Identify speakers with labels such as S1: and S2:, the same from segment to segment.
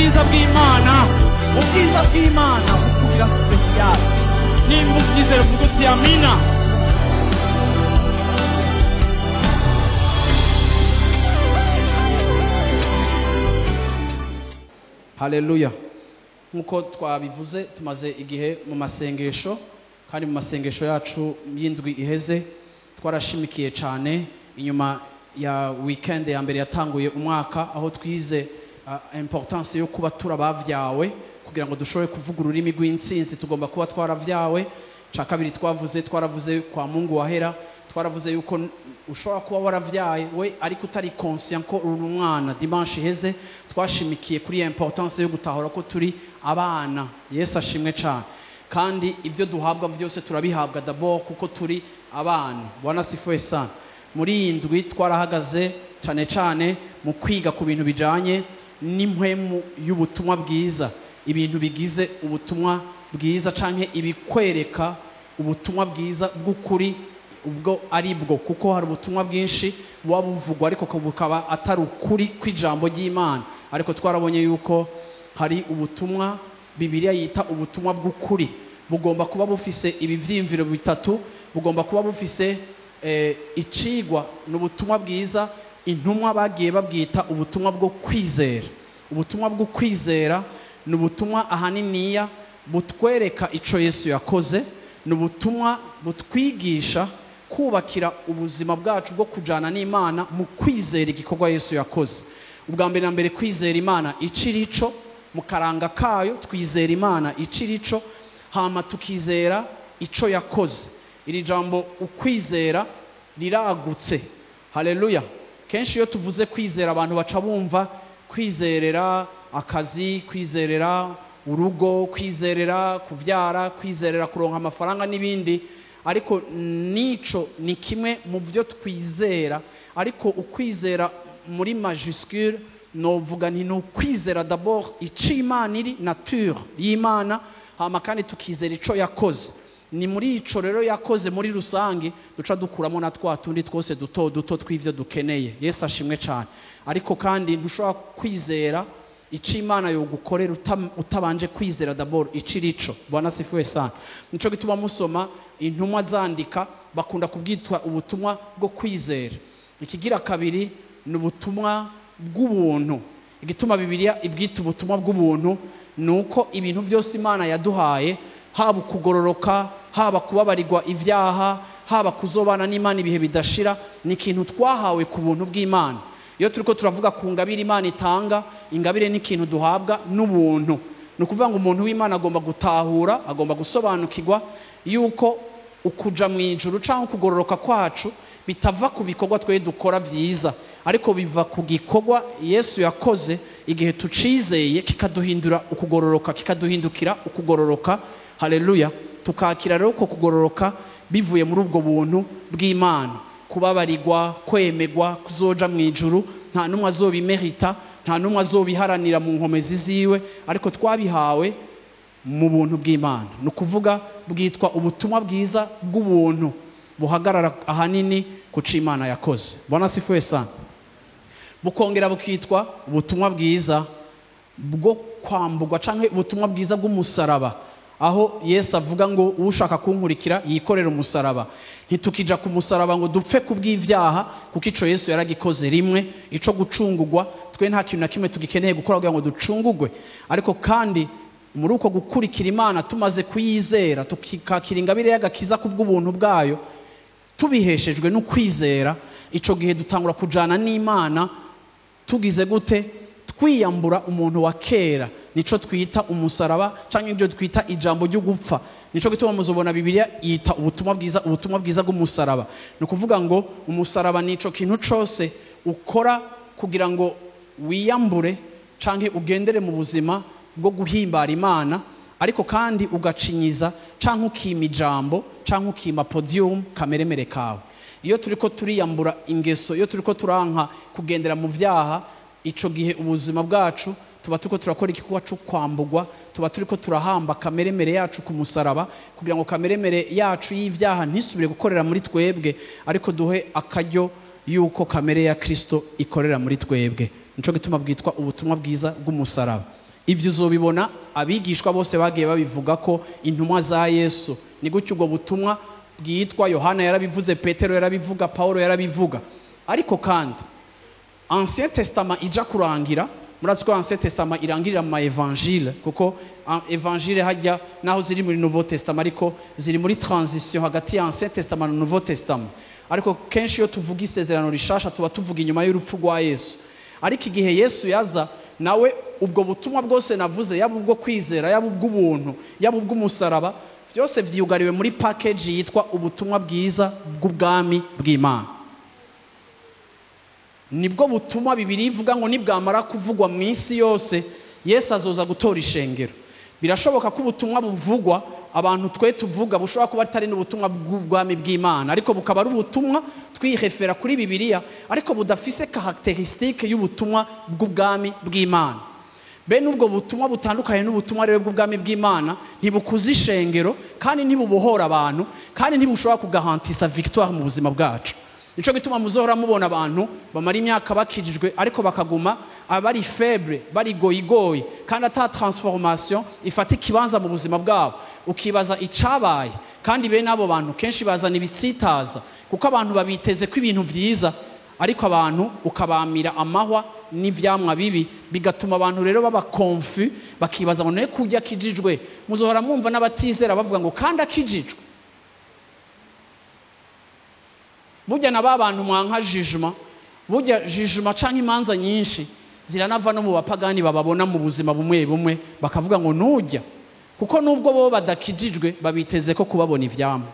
S1: Ubwiza bw'Imana, ubwiza bw'Imana bukugira special. Nimba ubyizera uvuga uti amina. Haleluya. Nkuko twabivuze tumaze igihe mu masengesho, kandi mu masengesho yacu y'indwi iheze twarashimikiye cyane inyuma ya weekend ya mbere yatanguye umwaka, aho twize importance yo kuba turabavyawe kugira ngo dushobore kuvuga ururimi rw'intsinzi tugomba kuba twaravyawe. Ca kabiri twaravuze kwa Mungu wahera, twaravuze yuko ushobora kuba waravyaye we ariko utari conscient ko uri umwana. Dimanche iheze twashimikiye kuri importance yo gutahura ko turi abana. Yesu ashimwe cyane. Kandi ibyo duhabwa byose turabihabwa d'abord kuko turi abana. Bwana sifuwe sana. Muri iyi ndwi twarahagaze cyane cyane mu kwiga ku bintu bijanye n'impwemu y'ubutumwa bwiza, ibintu bigize ubutumwa bwiza canke ibikwereka ubutumwa bwiza bw'ukuri ubwo ari bwo, kuko hari ubutumwa bwinshi buba buvugwa ariko bukaba atari ukuri kw'ijambo ry'Imana. Ariko twarabonye yuko hari ubutumwa Bibiliya yita ubutumwa bw'ukuri, bugomba kuba bufise ibivyimviro bitatu, bugomba kuba bufise icigwa n'ubutumwa bwiza. Intumwa bagiye babwita ubutumwa bwo kwizera. Ubutumwa bwo kwizera ni ubutumwa ahaniniya butwereka ico Yesu yakoze, ni ubutumwa butwigisha kubakira ubuzima bwacu bwo kujana n'Imana mu kwizera igikorwa Yesu yakoze. Ubwa mbere na mbere kwizera Imana icirico mu karanga kayo, twizera Imana icirico, hama tukizera ico yakoze. Iri jambo ukwizera riragutse. Haleluya. Kenshi iyo tuvuze kwizera abantu baca bumva kwizerera akazi, kwizerera urugo, kwizerera kuvyara, kwizerera kuronka amafaranga n'ibindi, ariko nico ni kimwe mu byo twizera. Ariko ukwizera muri majuscule novuga nti nukwizera d'abord ico Imana iri, nature y'Imana, hama kandi tukizera ico yakoze. Ni muri ico rero yakoze muri rusange duca dukuramo na twa tundi twose duto duto tw'ivyo dukeneye. Yesu ashimwe cyane. Ariko kandi ntushobora kwizera ico Imana yogukorera utabanje kwizera d'abord icirico. Bwana sifuwe sana. Nico gituma musoma intumwa zandika bakunda kubwitwa ubutumwa bwo kwizera. Ikigira kabiri ni ubutumwa bw'ubuntu. Igituma Bibiliya ibwita ubutumwa bw'ubuntu nuko ibintu byose Imana yaduhaye, haba kugororoka, haba kubabarirwa ivyaha, haba kuzobana n'Imana ibihe bidashira, ni ikintu twahawe ku buntu bw'Imana. Iyo turiko turavuga ku ngabire Imana itanga, ingabire ni ikintu duhabwa n'ubuntu. Ni ukuvuga ngo umuntu w'Imana agomba gutahura, agomba gusobanukirwa yuko ukuja mu ijuru canke ukugororoka kwacu bitava ku bikorwa twe dukora vyiza, ariko biva ku gikorwa Yesu yakoze igihe tucizeye kikaduhindura ukugororoka, kikaduhindukira ukugororoka. Haleluya. Tukakira rero uko kugororoka bivuye muri ubwo buntu bw'Imana. Kubabarirwa, kwemegwa, kuzoja mu ijuru, nta numwe azobimerita, nta numwe azobiharanira mu nkomezi ziwe, ariko twabihawe mu buntu bw'Imana. Ni ukuvuga bwitwa ubutumwa bwiza bw'ubuntu buhagarara ahanini ku co Imana yakoze. Bwana sifuwe sana. Bukongera bukitwa ubutumwa bwiza bwo kwambugwa canke ubutumwa bwiza bw'umusaraba, aho Yesu avuga ngo ushaka kunkurikira yikorera umusaraba. Ntitukija ku musaraba ngo dupfe kubw'ivyaha, kuko ico Yesu yaragikoze rimwe, ico gucungugwa twe nta kintu na kimwe tugikeneye gukora kugira ngo ducungugwe. Ariko kandi muri uko gukurikira Imana tumaze kuyizera, tukakira ingabire y'agakiza kubw'ubuntu bwayo, tubiheshejwe no kwizera, ico gihe dutangura kujana n'Imana tugize gute? Twiyambura umuntu wa kera, nico twita umusaraba canke ibyo twita ijambo ryo gupfa. Nico gituma muzobona Bibiliya yita ubutumwa bwiza ubutumwa bwiza bw'umusaraba. Ni ukuvuga ngo umusaraba nico kintu cose ukora kugira ngo wiyambure canke ugendere mu buzima bwo guhimbara Imana, ariko kandi ugacinyiza canke ukima ijambo canke ukima podium kameremere kawe. Iyo turiko turiyambura ingeso, iyo turiko turanka kugendera mu vyaha, ico gihe ubuzima bwacu tuba turiko turakora igikorwa cyo kwambugwa, tuba turiko turahamba kameremere yacu ku musaraba, kugira ngo kameremere yacu y'ivyaha ntisubire gukorera muri twebwe, ariko duhe akaryo yuko kamere ya Kristo ikorera muri twebwe. Nico gituma bwitwa ubutumwa bwiza bw'umusaraba. Ibyo uzobibona abigishwa bose bagiye babivuga ko intumwa za Yesu. Ni gutyo ubwo butumwa bwitwa. Yohana yarabivuze, Petero yarabivuga, Paulo yarabivuga. Ariko kandi Ancien Testament ija kurangira, murazi ko Ancien Testament irangirira mu ma évangile, kuko évangile hajya naho ziri muri Nouveau Testament, ariko ziri muri transition hagati ya Ancien Testament na Nouveau Testament. Ariko kenshi iyo tuvuga isezerano rishasha, tuba tuvuga inyuma y'urupfu rwa Yesu. Ariko igihe Yesu yaza nawe, ubwo butumwa bwose navuze, yaba ubwo kwizera, yaba ubw'ubuntu, yaba ubw'umusaraba, byose vyugariwe muri package yitwa ubutumwa bwiza bw'ubwami bw'Imana. Nibwo butumwa Bibiliya ivuga ngo nibwamara kuvugwa mu isi yose, Yesu azoza gutora ishengero. Birashoboka ko ubutumwa buvugwa abantu twe tuvuga bushobora kuba atari n'ubutumwa bw'ubwami bw'Imana, ariko bukaba ari ubutumwa twihefera kuri Bibiliya, ariko budafise caractéristique y'ubutumwa bw'ubwami bw'Imana. Bene ubwo butumwa butandukanye n'ubutumwa rero bw'ubwami bw'Imana ntibukuza ishengero, kandi ntibubohora abantu, kandi ntibushobora kugarantisa victoire mu buzima bwacu. Nico gituma muzohora mubona abantu bamara imyaka bakijijwe, ariko bakaguma abari faible, bari goyigoyi, kandi ata transformation ifata ikibanza mu buzima bwabo, ukibaza icabaye. Kandi bene abo bantu kenshi bazana ibitsitaza, kuko abantu babiteze ko ibintu vyiza, ariko abantu ukabamira amahwa n'ivyamwa bibi, bigatuma abantu rero baba confus, bakibaza ngo naye kurya akijijwe. Muzohora mwumva n'abatizera bavuga ngo kandi akijijwe. Burya na ba bantu mwanka jijuma, burya jijuma canke imanza nyinshi ziranava no mu bapagani bababona mu buzima bumwe bumwe, bakavuga ngo nujya, kuko nubwo bo badakijijwe babiteze ko kubabona ivyamwa.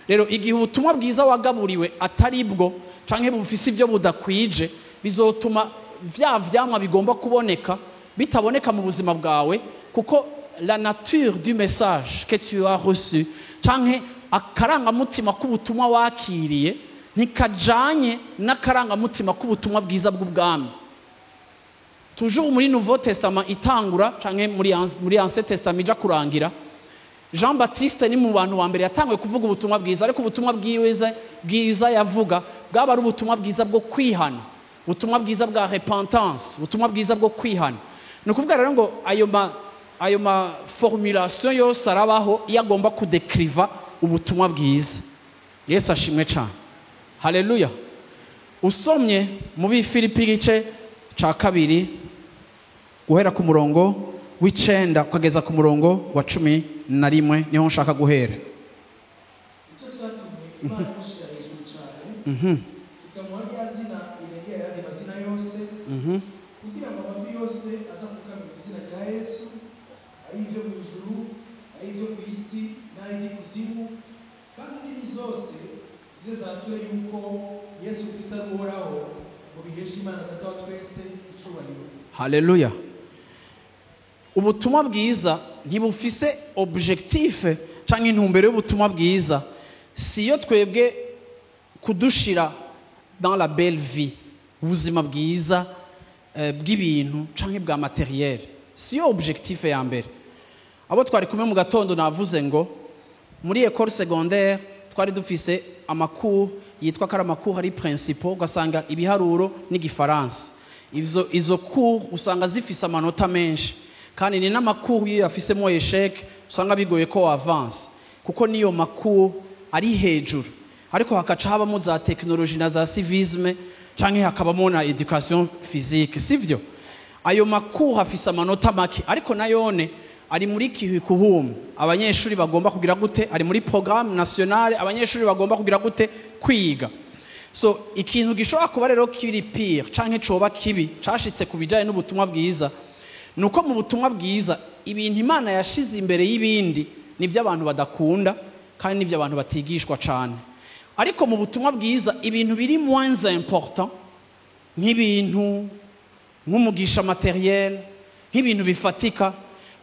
S1: Rero igihe ubutumwa bwiza wagaburiwe atari bwo, canke bufise ibyo budakwije, bizotuma vya vyamwa bigomba kuboneka bitaboneka mu buzima bwawe, kuko la nature du message que tu as reçu canke akarangamutima k'ubutumwa wakiriye ntikajanye n'akarangamutima k'ubutumwa bwiza bw'ubwami. Toujours muri Nouveau Testament itangura canke muri Ancien Testament ija kurangira, Jean Baptiste ni mu bantu wa mbere yatanguye kuvuga ubutumwa bwiza, ariko ubutumwa bwiza yavuga bwaba ari ubutumwa bwiza bwo kwihana, ubutumwa bwiza bwa repentance, ubutumwa bwiza bwo kwihana. Ni ukuvuga rero ngo ayo ma formulation yose arabaho iyo agomba kudekriva ubutumwa bwiza. Yesu ashimwe cyane, haleluya. Usomye mu Bifilipi igice ca 2 guhera ku murongo w'9 ukageza ku murongo wa 11, niho nshaka guhera.
S2: Icyo cyatumye Imana imushyira hejuru cyane, ikamuha rya zina rirengera ayandi mazina yose, kugira ngo amavi yose azapfukame mu izina rya Yesu, ay'ibyo mu ijuru, ay'ibyo ku isi n'ay'ikuzimu, kandi indimi zose zize zature yuko Yesu Kristo ari Uhoraho, ngo biheshe Imana Data wa twese icubahiro.
S1: Haleluya. Ubutumwa bwiza ntibufise objectif canke intumbero y'ubutumwa bwiza siyo twebwe kudushira dans la belle vie, ubuzima bwiza bw'ibintu canke bwa matériel, siyo objectif ya mbere. Abo twari kumwe mu gatondo, navuze ngo muri école secondaire twari dufise ama cours yitwa ko ari ama cours ari principaux, ugasanga ibiharuro n'igifaransa. Izo cours usanga zifise amanota menshi, kandi ni n'ama cours iyo yafisemo échec usanga bigoye ko avance, kuko niyo ma cours ari hejuru. Ariko hakaca habamo za technologie na za civisme, canke hakabamo na éducation physique, sivyo? Ayo ma cours afise amanota make, ariko nayone ari muri curriculum abanyeshuri bagomba kugira gute, ari muri programme nationale abanyeshuri bagomba kugira gute, kwiga. So ikintu gishobora kuba rero kiri pire canke coba kibi cashitse ku bijanye n'ubutumwa bwiza, nuko mu butumwa bwiza ibintu Imana yashize imbere y'ibindi nivyo abantu badakunda, kandi nivyo abantu batigishwa cane. Ariko mu butumwa bwiza ibintu biri moins important, nk'ibintu nk'umugisha matériel, nk'ibintu bifatika,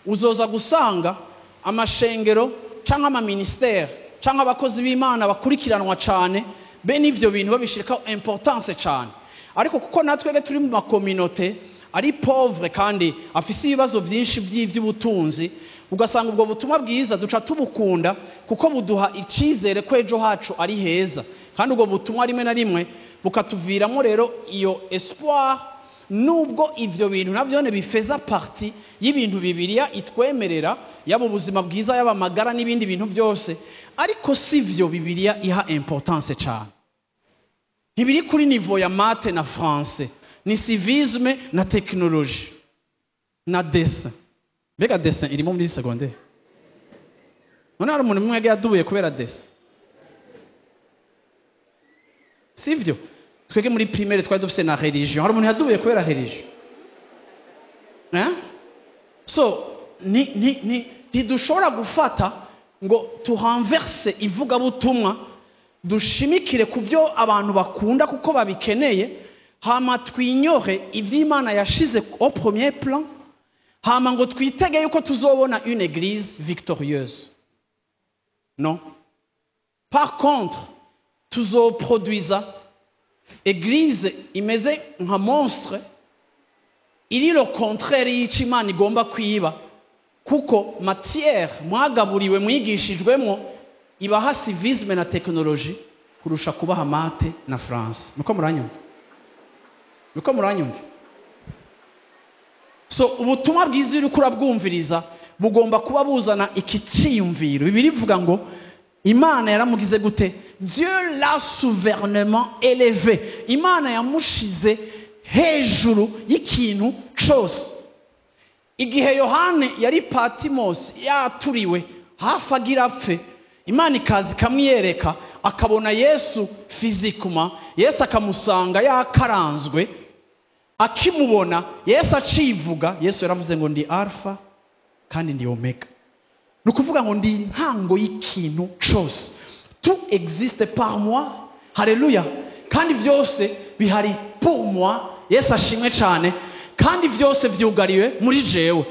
S1: uzoza gusanga amashengero canke ama ministère canke abakozi b'Imana bakurikiranwa cane bene ivyo bintu babishirikaho importance cane. Ariko kuko natwebwe turi mu ma communauté ari pauvre kandi afise ibibazo vyinshi vy'ivy'ubutunzi, ugasanga ubwo butumwa bwiza duca tubukunda, kuko buduha icizere ko ejo hacu ari heza. Kandi ubwo butumwa rimwe na rimwe bukatuviramo rero iyo espoir. Nubwo ivyo bintu navyone bifeza partie y'ibintu Bibiliya itwemerera, yaba ubuzima bwiza, yaba amagara n'ibindi bintu byose, ariko sivyo Bibiliya iha importance cyane. Ntibiri kuri niveau ya maths na français, ni civisme na technologie na dessin. Mbega dessin irimo muri secondaire? None hari umuntu umwe yadubuye kubera dessin? Sivyo? Twebwe muri primaire twari dufise na religion, hari umuntu yadubuye kubera religion? Hein? So ni ni ni ntidushobora gufata ngo turenverse ivugabutumwa, dushimikire ku byo abantu bakunda kuko babikeneye, hama twinyore ivy'Imana yashize au premier plan, hama ngo twitege yuko tuzobona une église victorieuse. Non. Par contre, tuzoproduiza église imeze nka monstre, iri le contraire y'ico Imana igomba kwiba, kuko matière mwagaburiwe mwigishijwemwo ibaha civisme na technologie kurusha kubaha maths na français. Nuko muranyumva? Nuko muranyumva? So ubutumwa bwiza uri kurabwumviriza bugomba kuba buzana iki ciyumviro. Bibiliya ivuga ngo Imana yaramugize gute? Dieu l'a souverainement élevé. Imana yamushize hejuru y'ikintu cose. Igihe Yohane yari Patmos yaturiwe hafi agira apfe, Imana ikaza ikamwiyereka, akabona Yesu physiquement, Yesu akamusanga yakaranzwe, akimubona Yesu acivuga, Yesu yaravuze ngo ndi Alpha kandi ndi Omega. Ni ukuvuga ngo ndi intango y'ikintu cose. Tout existe par moi. Haleluya. Kandi vyose bihari pour moi. Yesu ashimwe cyane. Kandi vyose vyugariwe muri jewe.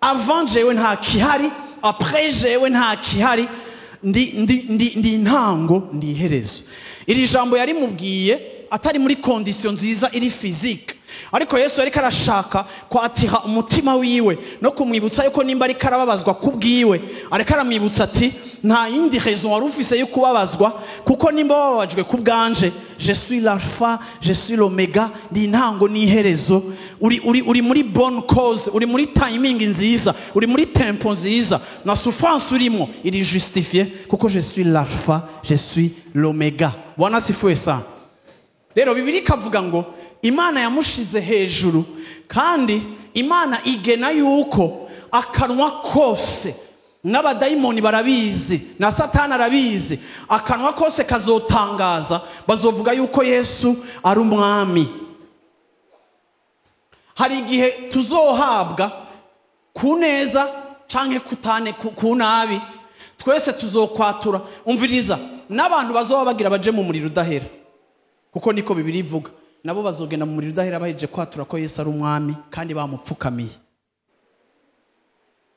S1: Avant jewe nta kihari, après jewe nta kihari. Ndi ndi ndi ndi intango, ndi iherezo. Iri jambo yarimubwiye atari muri condition nziza iri physique, ariko Yesu yariko arashaka kwatira umutima wiwe no kumwibutsa yuko nimba ariko arababazwa kubwiwe, ariko aramwibutsa ati nta yindi raison wari ufise yo kubabazwa, kuko nimba wababajwe kubwanje, je suis l'alpha, je suis l'omega, ndi intango n'iherezo. Uri, uri, uri muri bonne cause, uri muri timing nziza, uri muri tempo nziza, na souffrance urimo iri justifié kuko je suis l'alpha, je suis l'omega. Bwana asifiwe sana. Rero Bibiliya ikavuga ngo Imana yamushize hejuru, kandi Imana igena yuko akanwa kose, n'abadayimoni barabizi na Satani arabizi, akanwa kose kazotangaza, bazovuga yuko Yesu ari umwami. Hari igihe tuzohabwa ku neza canke kutane ku nabi, twese tuzokwatura. Umviriza, n'abantu bazoba bagira baje mu muriro udahera, kuko niko Bibiliya ivuga, nabo bazogenda mu muriro udahera bahejeje kwatura ko Yesu ari umwami kandi bamupfukamiye.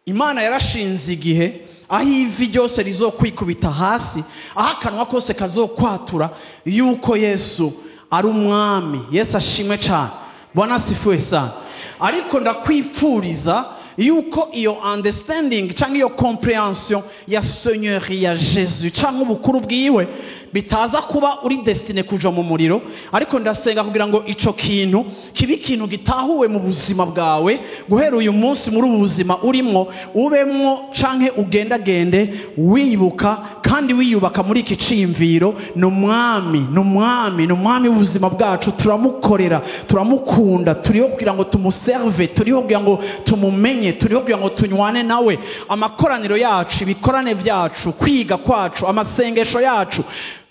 S1: Imana yarashinze igihe aho ivi ryose rizokwikubita hasi, aho akanwa kose kazokwatura yuko Yesu ari umwami. Yesu ashimwe cyane. Bwana asifiwe sana. Ariko ndakwipfuriza yuko iyo understanding cyangwa iyo comprehension ya seigneurie ya Jésus cyangwa ubukuru bwiwe bitaza kuba uri destiné kuja mu muriro, ariko ndasenga kugira ngo ico kintu kibe ikintu gitahuwe mu buzima bwawe guhera uyu munsi. Muri ubu buzima urimwo, ubemwo canke ugendagende wibuka kandi wiyubaka muri iki ciyumviro: ni umwami, ni umwami, ni umwami w'ubuzima bwacu. Turamukorera, turamukunda, turiho kugira ngo tumuserve, turiho kugira ngo tumumenye, turiho kugira ngo tunywane nawe. Amakoraniro yacu, ibikorane byacu, kwiga kwacu, amasengesho yacu,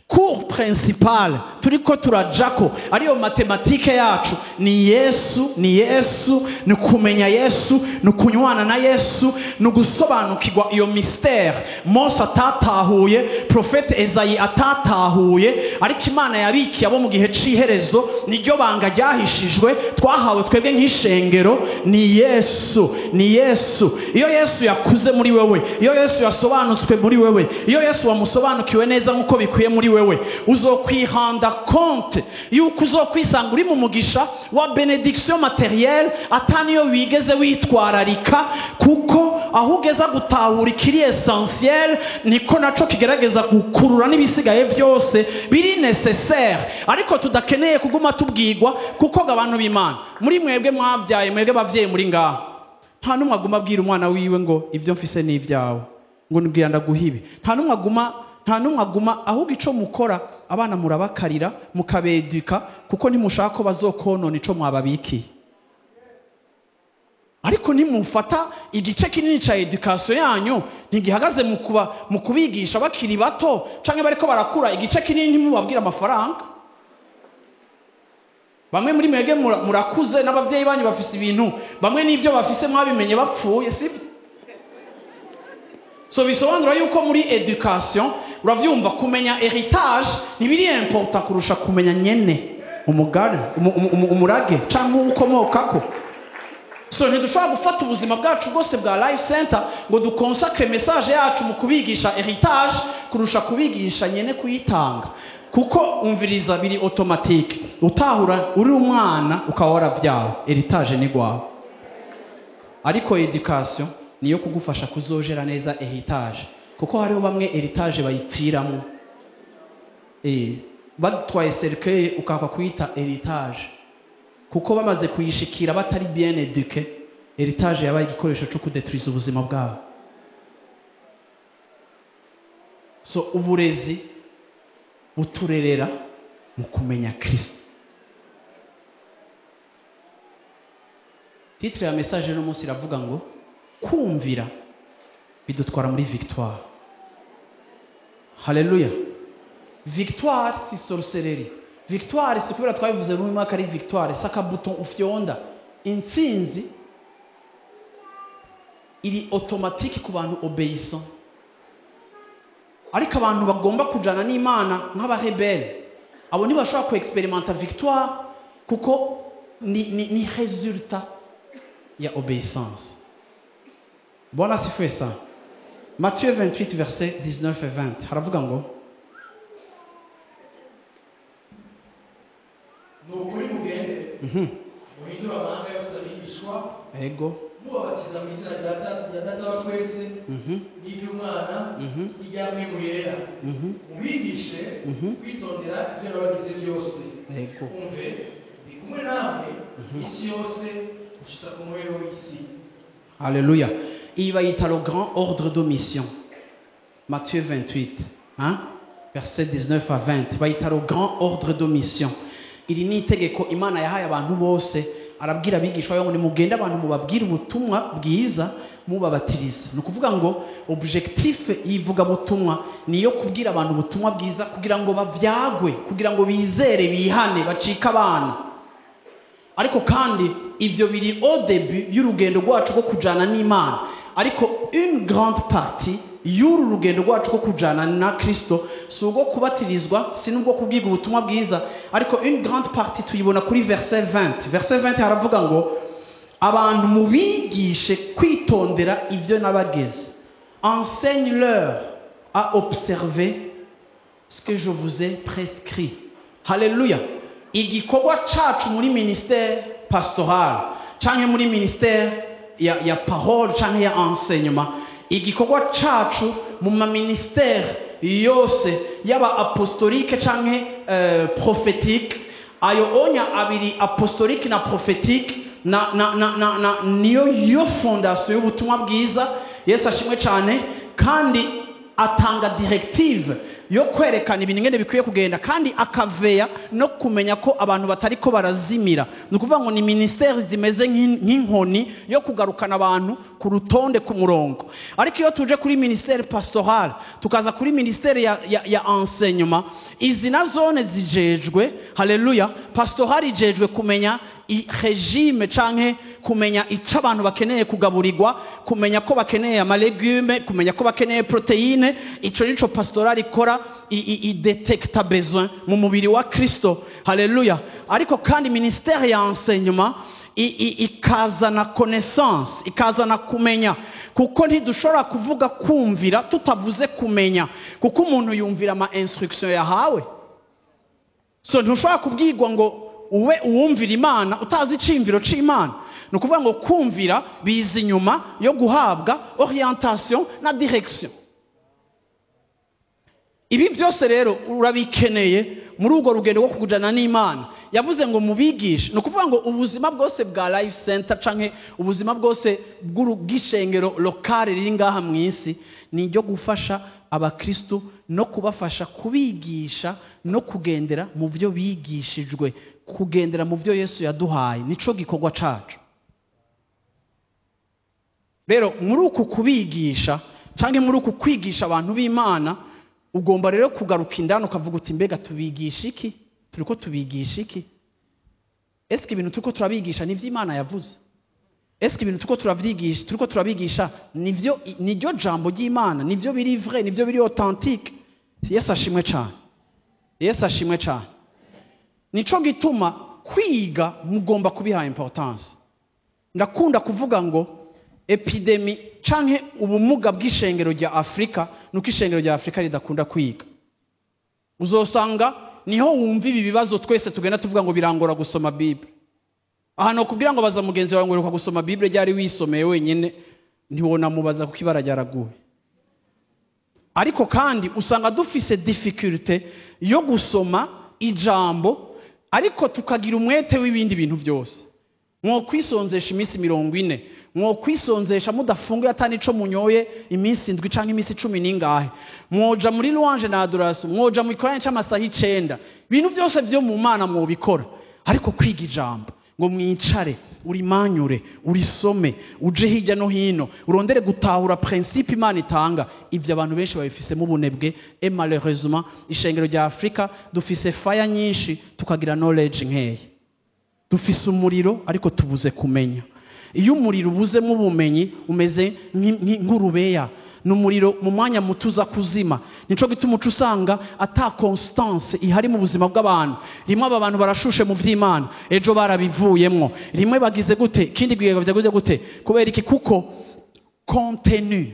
S1: cours principal turiko turajako ariyo mathématique yacu ni Yesu, ni Yesu, ni kumenya Yesu, ni kunywana na Yesu, ni gusobanukirwa iyo mystère Mose atatahuye, prophète Esayi atatahuye, ariko Imana yabikiye abo mu gihe c'iherezo. Niryo banga ryahishijwe twahawe twebwe nk'ishengero, ni Yesu, ni Yesu. Iyo Yesu yakuze muri wewe, iyo Yesu yasobanutswe muri wewe, iyo Yesu wamusobanukiwe neza nk'uko bikwiye muri wewe, uzokwihanda compte yuko uzokwisanga uri mu mugisha wa bénédiction matérielle ataniyo wigeze witwararika, kuko Aho ugeza gutahura ikiri essentiel, niko naco kigerageza gukurura n'ibisigaye byose biri nécessaire, ariko tudakeneye kuguma tubwigwa. Kuko abantu b'Imana, muri mwebwe mwabyaye, mwebwe bavyeyi muri ngaha, nta n'umwe aguma abwira umwana wiwe ngo ibyo mfise ni ibyawe, ngo nibwira ndaguha ibi. Nta n'umwe aguma. Ahubwo ico mukora, abana murabakarira, mukabeduka, kuko ntimushaka ko bazokonona ico mwababikiye. Ariko nimufata igice kinini ca éducation yanyu ntigihagaze mu kuba mu kubigisha bakiri bato canke bariko barakura. Igice kinini ntimubabwira amafaranga. Bamwe muri mwebwe murakuze, n'abavyeyi banyu bafise ibintu, bamwe n'ivyo bafise mwabimenye bapfuye, sibyo? So bisobanura yuko muri éducation, uravyumva, kumenya héritage ntibiri important kurusha kumenya nyene umugare umurage canke uwo ukomokako. So ntidushobora gufata ubuzima bwacu bwose bwa Life Center ngo dukonsakre message yacu mu kubigisha héritage kurusha kubigisha nyene kuyitanga. Kuko umviriza, biri automatique: utahura uri umwana ukaba waravyawe, héritage ni gwawe. Ariko éducation niyo kugufasha kuzojera neza héritage, kuko hariho bamwe héritage bayipfiramo. Batwaye cercueil ukakwa kuyita héritage, kuko bamaze kuyishikira batari bien éduqué. Héritage yabaye igikoresho cyo kudetruiza ubuzima bwabo. So uburezi buturerera mu kumenya Kristo. Titre ya message y'uno munsi iravuga ngo kumvira bidutwara muri victoire. Haleluya! Victoire si sorcellerie, victoire si kubera twabivuze muri mwaka ari victoire, si akabuton ufyonda. Intsinzi iri automatique ku bantu obéissant, ariko abantu bagomba kujana n'Imana nk'abarebele, abo ntibashobora ku experimenta victoire, kuko ni résultat ya obéissance. Bwana asifiwe sana. Matthieu 28 verset 19 et 20 haravuga ngo:
S2: Ni ukuri, mugende, muhindure amahanga yose abigishwa, mubabatiza mu izina rya Data wa twese n'iry'Umwana n'irya Mpwemu Yera, mubigishe kwitondera ibyo nabagize byose. Umve, ndi kumwe namwe isi yose gushitsa ku muhero w'isi.
S1: Alléluia. Il va y le grand ordre de mission. Matthieu 28, hein? Verset 19 à 20. Bayita le grand ordre de mission. Iri ni itegeko Imana yahaye abantu bose. Arabwira abigishwa be ngo nimugende, abantu mubabwire ubutumwa bwiza, mubabatiriza. Ni ukuvuga ngo objectif y'ivugabutumwa ni iyo kubwira abantu ubutumwa bwiza kugira ngo bavyagwe, kugira ngo bizere, bihane, bacike abana. Ariko kandi ivyo biri au début y'urugendo rwacu rwo kujana n'Imana. Ariko une grande partie y'uru rugendo rwacu rwo kujana na Kristo si ubwo kubatirizwa, si n'ubwo kubwiga ubutumwa bwiza, ariko une grande partie tuyibona kuri verset 20. Verset 20 haravuga ngo abantu mubigishe kwitondera ivyo nabageze. Enseigne-leur à observer ce que je vous ai prescrit. Haleluya! Igikorwa cacu muri ministère pastoral canke muri ministère ya parole canke ya enseignement, igikorwa cacu mu maministère yose, yaba apostolique canke prophétique, ayo onya abiri, apostolique na prophétique, na niyo yo fondation y'ubutumwa bwiza. Yesu ashimwe cyane. Kandi atanga directive yo kwerekana ibintu ingene bikwiye kugenda, kandi akaveya no kumenya ko abantu batariko barazimira. Ni ukuvuga ngo ni ministère zimeze nk'inkoni yo kugarukana abantu ku rutonde, ku murongo. Ariko iyo tuje kuri ministère pastorale, tukaza kuri ministère ya enseignement, izi na zone zijejwe, haleluya, pastorale ijejwe kumenya régime canke kumenya ico abantu bakeneye kugaburirwa, kumenya ko bakeneye ama légumes, kumenya ko bakeneye protéine. Ico nico pastoral ikora, idetekta besoin mu mubiri wa Kristo. Haleluya! Ariko kandi ministère ya enseignement ikazana connaissance, ikazana kumenya, kuko ntidushobora kuvuga kumvira tutavuze kumenya, kuko umuntu yumvira ama instruction yahawe. So ntushobora kubwirwa ngo ube uwumvira Imana utazi iciyumviro c'Imana. Ni ukuvuga ngo kumvira biza inyuma yo guhabwa orientation na direction. Ibi byose rero urabikeneye muri urwo rugendo rwo kujana n'Imana. Yavuze ngo mubigishe. Ni ukuvuga ngo ubuzima bwose bwa Life Center canke ubuzima bwose bw'ishengero locale riri ngaha mu isi ni iryo gufasha abakristu no kubafasha kubigisha no kugendera mu byo bigishijwe, kugendera mu byo Yesu yaduhaye. Nico gikorwa cacu. Rero muri uku kubigisha canke muri uku kwigisha abantu b'Imana, ugomba rero kugaruka indani ukavuga uti mbega tubigisha iki? Turiko tubigisha iki? Eske ibintu turiko turabigisha nivyo Imana yavuze? Eske ibintu turiko turavyigisha, turiko turabigisha nivyo, niryo jambo ry'Imana, nivyo biri vrai, nivyo biri authentique? Yesu ashimwe cyane. Yesu ashimwe cyane. Nico gituma kwiga mugomba kubiha importance. Ndakunda kuvuga ngo épidémie canke ubumuga bw'ishengero rya Afrika nuko ishengero rya Afrika ridakunda kwiga. Uzosanga niho wumva ibi bibazo twese tugenda tuvuga ngo birangora gusoma Bible. Ahantu kubwira ngo baza mugenzi wawe ngo uheruka gusoma Bible ryari wisomeye wenyine, ntiwona mubaza kuko ibara ryaraguye. Ariko kandi usanga dufise difficulté yo gusoma ijambo, ariko tukagira umwete w'ibindi bintu byose. Mwo kwisonzesha iminsi 40, mwo kwisonzesha mudafunguye atani ico munyoye iminsi 7 canke iminsi 10 ningahe, mwoja muri louange na adoration, mwoja mu ikorane c'amasaha 9, ibintu byose byo mu Mana mwobikora. Ariko kwiga ijambo ngo mwicare urimanyure urisome uje hirya no hino urondere gutahura principe Imana itanga, ivyo abantu benshi babifisemo ubunebwe. Et malheureusement ishengero rya Afrika dufise fire nyinshi tukagira knowledge nkeya. Dufise umuriro ariko tubuze kumenya. Iyo umuriro ubuzemo ubumenyi umeze nk'urubeya, n'umuriro mu mwanya mutuza kuzima. Nico gituma uca usanga ata constance ihari mu buzima bw'abantu. Rimwe aba bantu barashushe mu vy'Imana, ejo barabivuyemwo, rimwe bagize gute, kindi gihe bagize gute. Kubera iki? Kuko contenu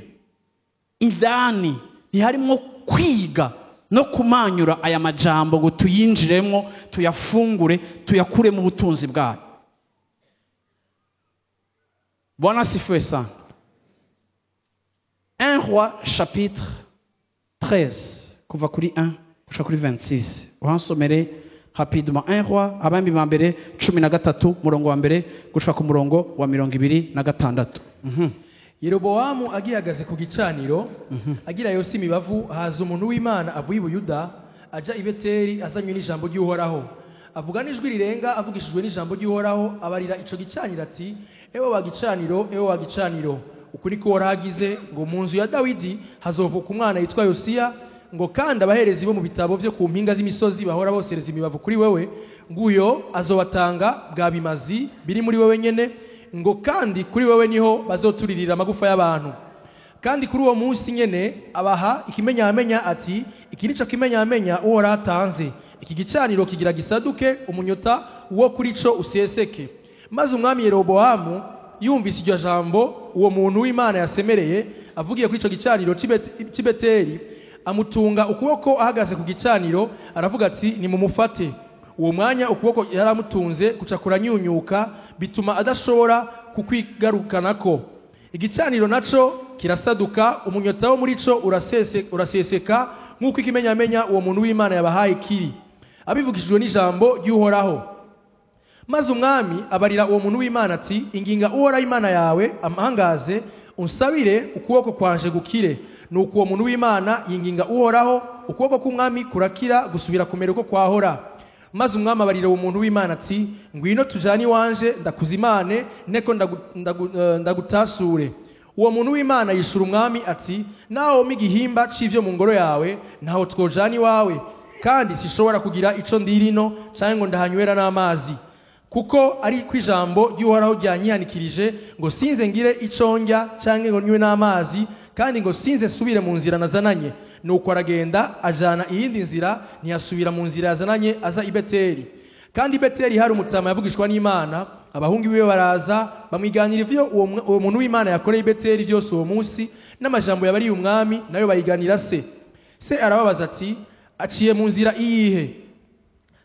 S1: indani ntiharimwo kwiga no kumanyura aya majambo ngo tuyinjiremwo, tuyafungure, tuyakure mu butunzi bwayo. Bwana asifiwe sana. 1 Roi chapitre 13 kuva kuri 1 gushika kuri 26. Uhansomere rapidement. 1 Roi abami ba mbere 13 murongo wa mbere gushika ku murongo wa 26.
S2: Yerobowamu agihagaze ku gicaniro, agira yose imibavu, haza umuntu w'Imana avuye i Buyuda aja i Beteli azanywe n'ijambo ry'Uhoraho. Avuga n'ijwi rirenga avugishijwe n'ijambo ry'Uhoraho, abarira ico gicaniro ati: ewe wa gicaniro, ewe wa gicaniro, uku niko Uhoraho agize ngo mu nzu ya Dawidi hazovuka umwana yitwa Yosiya, ngo kandi abaherezi bo mu bitabo vyo ku mpinga z'imisozi bahora bosereza imibavu kuri wewe, nguyo azobatanga bwa bimazi biri muri wewe nyene, ngo kandi kuri wewe niho bazoturirira amagufa y'abantu. Kandi kuri uwo munsi nyene abaha ikimenyamenya ati: iki nico kimenyamenya Uhoraho atanze, iki gicaniro kigira gisaduke, umunyota wo kuri co useseke. Maze umwami Yerobowamu yumvise iryo jambo uwo muntu w'Imana yasemereye avugiye kuri ico gicaniro c'i Beteli, amutunga ukuboko ahagaze ku gicaniro, aravuga ati: nimumufate. Uwo mwanya ukuboko yaramutunze kuca kuranyunyuka, bituma adashobora kukwigarukanako. Igicaniro naco kirasaduka, umunyota wo muri co uraseseka, nk'uko ikimenyamenya uwo muntu w'Imana yabahaye kiri, abivugishijwe n'ijambo ry'Uhoraho. Maze umwami abarira uwo muntu w'Imana ati: inginga Uhoraho Imana yawe amhangaze, unsabire ukuboko kwanje gukire. Nuko uwo muntu w'Imana yinginga Uhoraho, ukuboko k'umwami kurakira gusubira kumera uko kwahora. Maze umwami abarira uwo muntu w'Imana ati: ngwino tujane iwanje ndakuzimane, neko ndagutasure. Uwo muntu w'Imana yishura umwami ati: naho igihimba c'ivyo mu ngoro yawe ntaho twojana iwawe, kandi sishobora kugira ico ndirino canke ngo ndahanywera n'amazi, kuko ari kwijambo ry'Uhoraho ryanyihanikirije ngo sinze ngire ico ndya canke ngo nywe n'amazi, kandi ngo sinze nsubire mu nzira nazananye. Nuko aragenda ajana iyindi nzira, ntiyasubira mu nzira yazananye aza i Beteli. Kandi i Beteli hari umutama yavugishwa n'Imana, abahungu biwe baraza bamwiganira ivyo uwo muntu w'Imana yakoreye i Beteli byose uwo munsi, n'amajambo yabariye umwami nayo bayiganira se. Se arababaza ati: aciye mu nzira iyihe?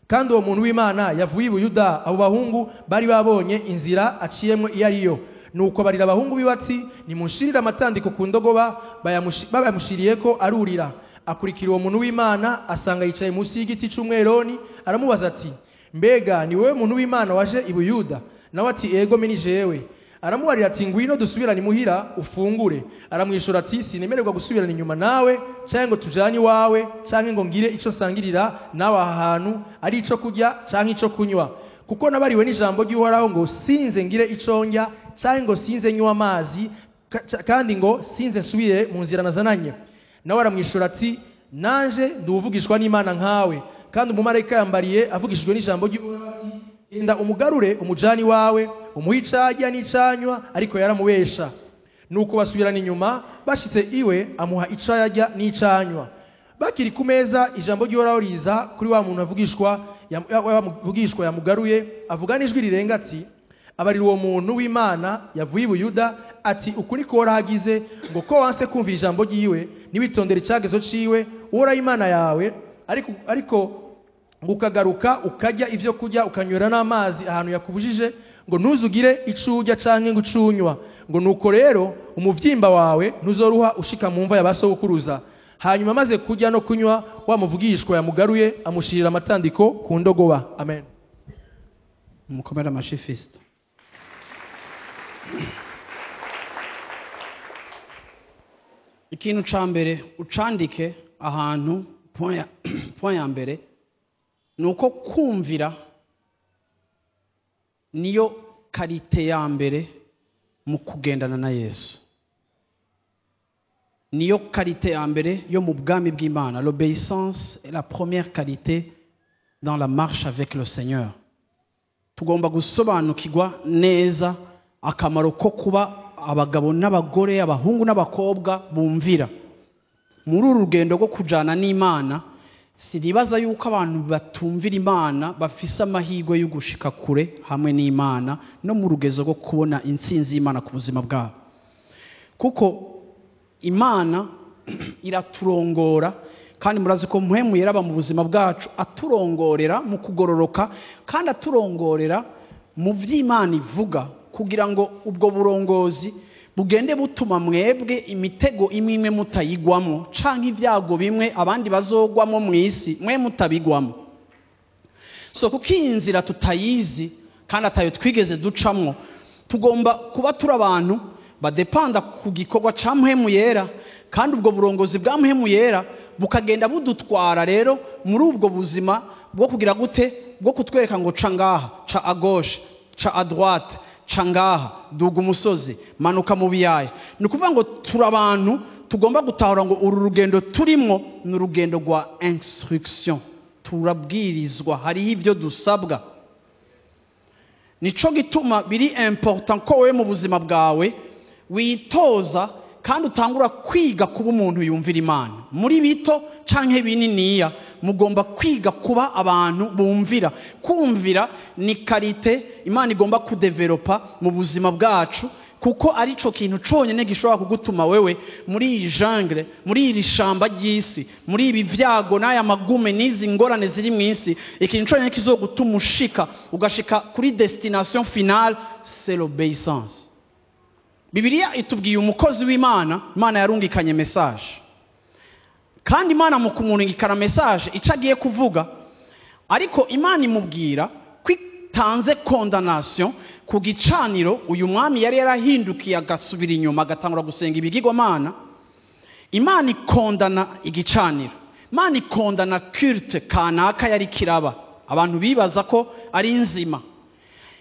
S2: Kandi uwo muntu w'Imana yavuye i Buyuda, abo bahungu bari babonye inzira aciyemwo iyo ariyo. Nuko barira abahungu biwe ati: "Nimunshirire amatandiko ku ndogoba." Bayamushiriyeko, arurira, akurikira uwo muntu w'Imana, asanga yicaye munsi y'igiti c'umweroni. Aramubaza ati: "Mbega ni wowe muntu w'Imana waje i Buyuda?" Nawe ati: "Ego, ni jewe." Aramubarira ati: "Ngwino dusubirane imuhira, ufungure." Aramwishura ati: "Sinemererwa gusubirana inyuma nawe, canke ngo tujane iwawe, canke ngo ngire ico nsangirira nawe aha hantu, ari ico kurya canke ico kunywa, kuko nabariwe n'ijambo ry'Uhoraho ngo sinze ngire ico ndya canke ngo sinze nywa amazi, kandi ngo sinze nsubire mu nzira nazananye." Nawe aramwishura ati: "Nanje nduvugishwa n'Imana nkawe, kandi umumarayika yambariye avugishijwe n'ijambo ry'Uhoraho ati: 'Genda umugarure umujani wawe, umuhe icarya n'icanywa.' Ariko yaramubesha." Nuko basubirana inyuma. Bashitse iwe, amuha ico yarya n'icanywa. Bakiri ku meza, ijambo ry'Uhoraho riza kuri wa muntu avugishwa wa muvugishwa yamugaruye, avuga n'ijwi rirenga ati: "Abarira uwo muntu w'Imana yavuye i Buyuda ati: 'Uku niko Uhoraho agize, ngo ko wanse kumvira ijambo ryiwe, ntiwitondere icagezo ciwe Uhoraho Imana yawe, ariko ngo ukagaruka ukarya ivyo kurya, ukanywera n'amazi ahantu yakubujije ngo ntuzugire ico urya canke ngo ico unywa, ngo nuko rero umuvyimba wawe ntuzoruha ushika mu mva ya ba sogokuruza.'" Hanyuma amaze kurya no kunywa, wa muvugishwa yamugaruye amushirira amatandiko ku ndogoba. Amen.
S1: Mukomere amashi Fisito. Ikintu ca mbere ucandike ahantu, point ya mbere ni uko kumvira niyo qualité ya mbere mu kugendana na Yesu, niyo qualité ya mbere yo mu bwami bw'Imana. L'obéissance est la première qualité dans la marche avec le Seigneur. Tugomba gusobanukirwa neza akamaro ko kuba abagabo n'abagore, abahungu n'abakobwa bumvira muri uru rugendo rwo kujana n'Imana. Sinibaza yuko abantu batumvira Imana bafise amahirwe yo gushika kure hamwe n'Imana no mu rugezo rwo kubona intsinzi y'Imana ku buzima bwabo, kuko Imana iraturongora, kandi murazi ko Mpwemu Yera aba mu buzima bwacu, aturongorera mu kugororoka kandi aturongorera mu vy'Imana ivuga, kugira ngo ubwo burongozi bugende butuma mwebwe imitego imwe imwe mutayigwamo, canke ibyago bimwe abandi bazogwamo mw'isi mwe mutabigwamo. So kuko iyi nzira tutayizi kandi atayo twigeze ducamwo, tugomba kuba turi abantu badepanda ku gikorwa ca Mpwemu Yera, kandi ubwo burongozi bwa Mpwemu Yera bukagenda budutwara rero muri ubwo buzima bwo kugira gute, bwo kutwereka ngo ca ngaha, ca à gauche, ca à droite, ca ngaha, duga umusozi, manuka mu biyaya. Ni ukuvuga ngo turi abantu tugomba gutahura ngo uru rugendo turimwo ni urugendo rwa instruction, turabwirizwa, hariho ibyo dusabwa. Nico gituma biri important ko wewe mu buzima bwawe witoza kandi utangura kwiga kuba umuntu yumvira Imana. Muri bito canke bininiya, mugomba kwiga kuba abantu bumvira. Kumvira ni qualité Imana igomba kudevelopa mu buzima bwacu, kuko arico kintu conyene gishobora kugutuma wewe muri iyi jungle, muri iri shamba ry'isi, muri ibi vyago n'aya magume n'izi ngorane ziri mw'isi, ikintu conyene kizogutuma ushika, ugashika kuri destination finale, c'est l'obéissance. Bibiliya itubwiye umukozi w'Imana, Imana yarungikanye message, kandi Imana mu kumurungikana message ico agiye kuvuga, ariko Imana imubwira ko itanze condamnation ku gicaniro uyu mwami yari yarahindukiye agasubira inyuma agatangura gusenga ibigirwamana. Imana ikondana igicaniro, Imana ikondana culte kanaka yari kiraba, abantu bibaza ko ari nzima.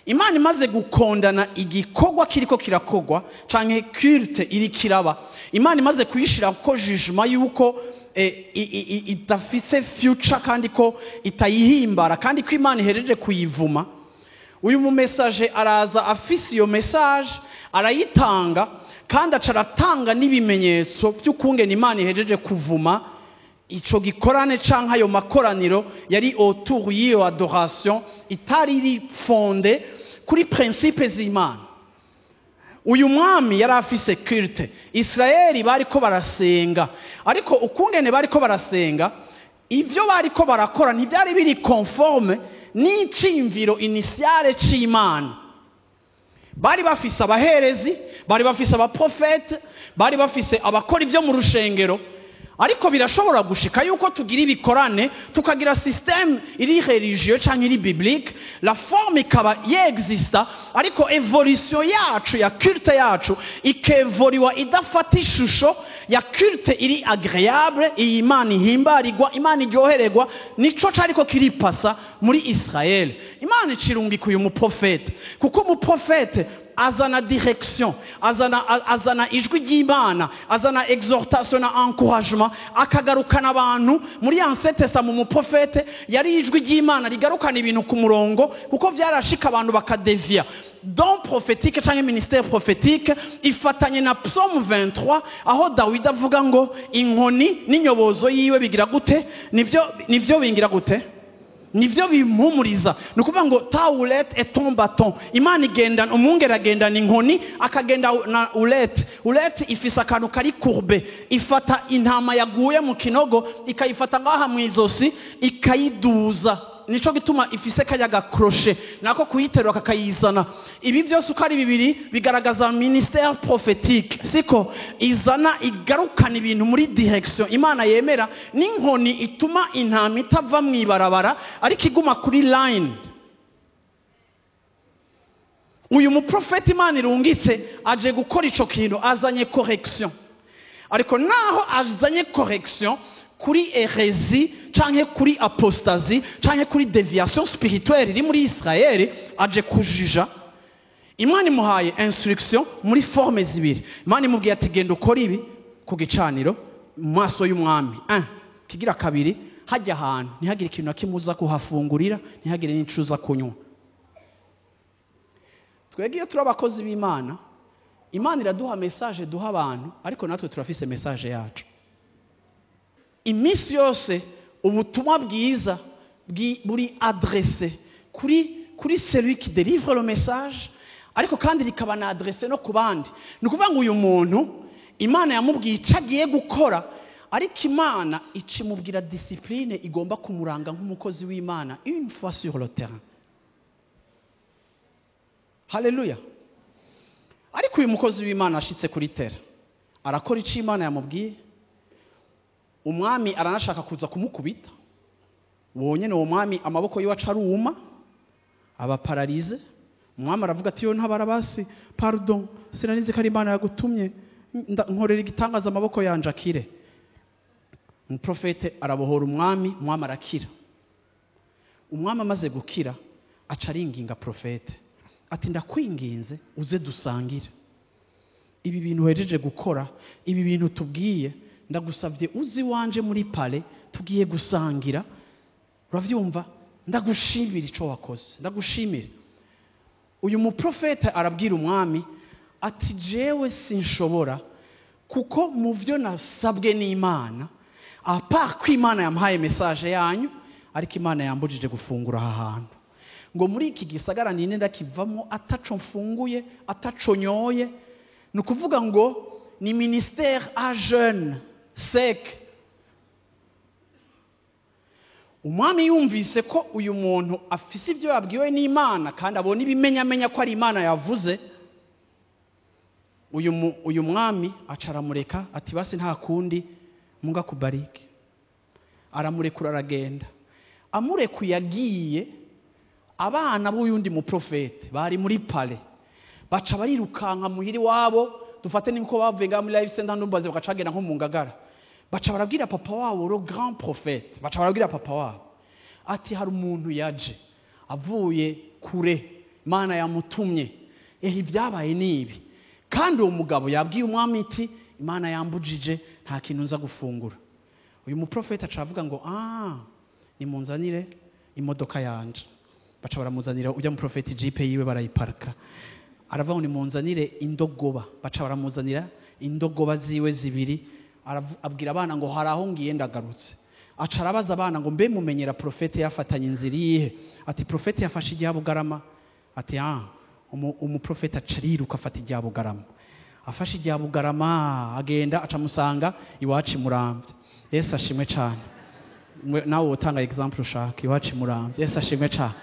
S1: Imana imaze gukondana igikorwa kiriko kirakogwa canke culte iri kiraba, Imana imaze kuyishira ko jugement yuko idafise future kandi ko itayihimbara, kandi ko Imana ihereje kuyivuma, uyu mu message araza afise iyo message arayitanga, kandi aca aratanga n'ibimenyetso by'ukungene Imana ihejeje kuvuma ico gikorane canke ayo makoraniro yari autour y'iyo adoration itari iri fondée kuri principe z'Imana. Uyu mwami yari afise culte, Israeli bariko barasenga, ariko ukungene bariko barasenga Ibyo bariko barakora ntibyari biri conforme n'iciyumviro initiale c'Imana. Bari bafise abaherezi, bari bafise abaprofete, bari bafise abakora ibyo mu rushengero. Ariko birashobora gushika yuko tugira ibikorane, tukagira système iri religieux canke iri biblique, la forme ikaba yexista, ariko évolution yacu ya culte yacu ikevoliwa idafata ishusho ya culte iri agréable, iyi Imana ihimbarirwa, Imana iryohererwa. Nico cariko kiripasa muri Israel. Imana icirungika uyu muprofete, kuko umuprofete azana direction, azana ijwi ry'Imana, azana exhortation na encouragement, akagarukana abantu muri Ancien Testament. Umuprofete yari ijwi ry'Imana rigarukana ibintu ku murongo, kuko vyarashika abantu bakadevia. Don prophétique canke ministère prophétique ifatanye na Psaume 23, aho Dawidi avuga ngo inkoni n'inyobozo yiwe bigira gute? Nivyo bingira gute? Nivyo bimpumuriza. Ni ukuvuga ngo ta houlette et ton bâton. Imana igendana, umwungere agendana inkoni, akagenda na houlette. Houlette ifise akantu kari courbe, ifata intama yaguye mu kinogo, ikayifata ngaha mu izosi, ikayiduza. Nico gituma ifise kajya gakroshe nako kuyiterura kakayizana. Ibi byose uko ari bibiri bigaragaza ministère prophétique, siko izana igarukana ibintu muri direction Imana yemera, n'inkoni ituma intama itava mu ibarabara ariko iguma kuri line. Uyu muprofeti Imana irungitse aje gukora ico kintu, azanye correction. Ariko naho azanye correction kuri hérésie canke kuri apostasie canke kuri déviation spirituelle iri muri Israel, aje kujija. Imana imuhaye instruction muri forme zibiri. Imana imubwiye ati genda ukora ibi ku gicaniro mu maso y'umwami. Un kigira kabiri, hajya ahantu ntihagire ikintu na kimwe uza kuhafungurira, ntihagire n'ico uza kunywa. Twebwe iyo turi abakozi b'Imana, Imana iraduha message duha abantu, ariko natwe turafise message yacu. Iminsi yose ubutumwa bwiza buri adressé kuri celui qui délivre le message, ariko kandi rikaba na adressé no ku bandi. Ni ukuvuga ngo uyu muntu Imana yamubwiye icyo agiye gukora, ariko Imana icimubwira discipline igomba kumuranga nk'umukozi w'Imana une fois sur le terrain. Haleluya. Ariko uyu mukozi w'Imana ashitse kuri terrain, arakora icyo Imana yamubwiye. Umwami aranashaka kuza kumukubita wonyene. Uwo mwami amaboko yiwe aca aruma, aba paralysé. Umwami aravuga ati yo ntabara basi, pardon, sinanizi ko ari Imana yagutumye, nkorera igitangaza amaboko yanje akire. Umuprofete arabohora umwami, umwami arakira. Umwami amaze gukira aca aringinga profete ati ndakwinginze uze dusangire ibi bintu uhejeje gukora, ibi bintu tubwiye, ndagusabye uzi wanje muri palais, tugiye gusangira, uravyumva, ndagushimira ico wakoze, ndagushimira. Uyu muprofete arabwira umwami ati jewe sinshobora, kuko mu byo nasabwe n'Imana, à part ko Imana yamuhaye message yanyu, ariko Imana yambujije gufungura aha hantu, ngo muri iki gisagara ninde ndakivamo ataco mfunguye, ataco nyoye. Ni ukuvuga ngo ni ministère à jeûne sec. Umwami yumvise ko uyu muntu afise ibyo yabwiwe n'Imana kandi abona ibimenyamenya ko ari Imana yavuze, uyu mwami aca aramureka ati basi nta kundi, Mungu akubariki. Aramurekura aragenda. Amurekuye agiye, abana b'uyundi muprofete bari muri palais baca barirukanka muhiri wabo. Dufate niko bavuye ngaha muri Life Center ndumbaze, bakacagenda nko mu Ngagara, baca barabwira papa wabo, le grand prophète, baca barabwira papa wabo ati hari umuntu yaje avuye kure, Imana yamutumye, ehe ibyabaye ni ibi, kandi uwo mugabo yabwiye umwami iti Imana yambujije, nta kintu nza gufungura. Uyu muprofete aca avuga ngo nimunzanire imodoka yanje. Baca baramuzanira ujya mu profeti jeep yiwe, barayiparka. Aravuga ngo nimunzanire indogoba, baca baramuzanira indogoba ziwe zibiri. Abwira abana ngo hari aho ngiye ndagarutse. Aca arabaza abana ngo mbe mumenyera profete yafatanye inzira iyihe? Ati profete yafashe irya Bugarama. Ati umuprofete aca ariruka afata irya Bugarama. Afashe irya Bugarama agenda, aca amusanga iwacu i Muramvya. Yesu ashimwe cane. Nawe utanga exemple ushaka iwacu Muramvya. Yesu ashimwe cyane.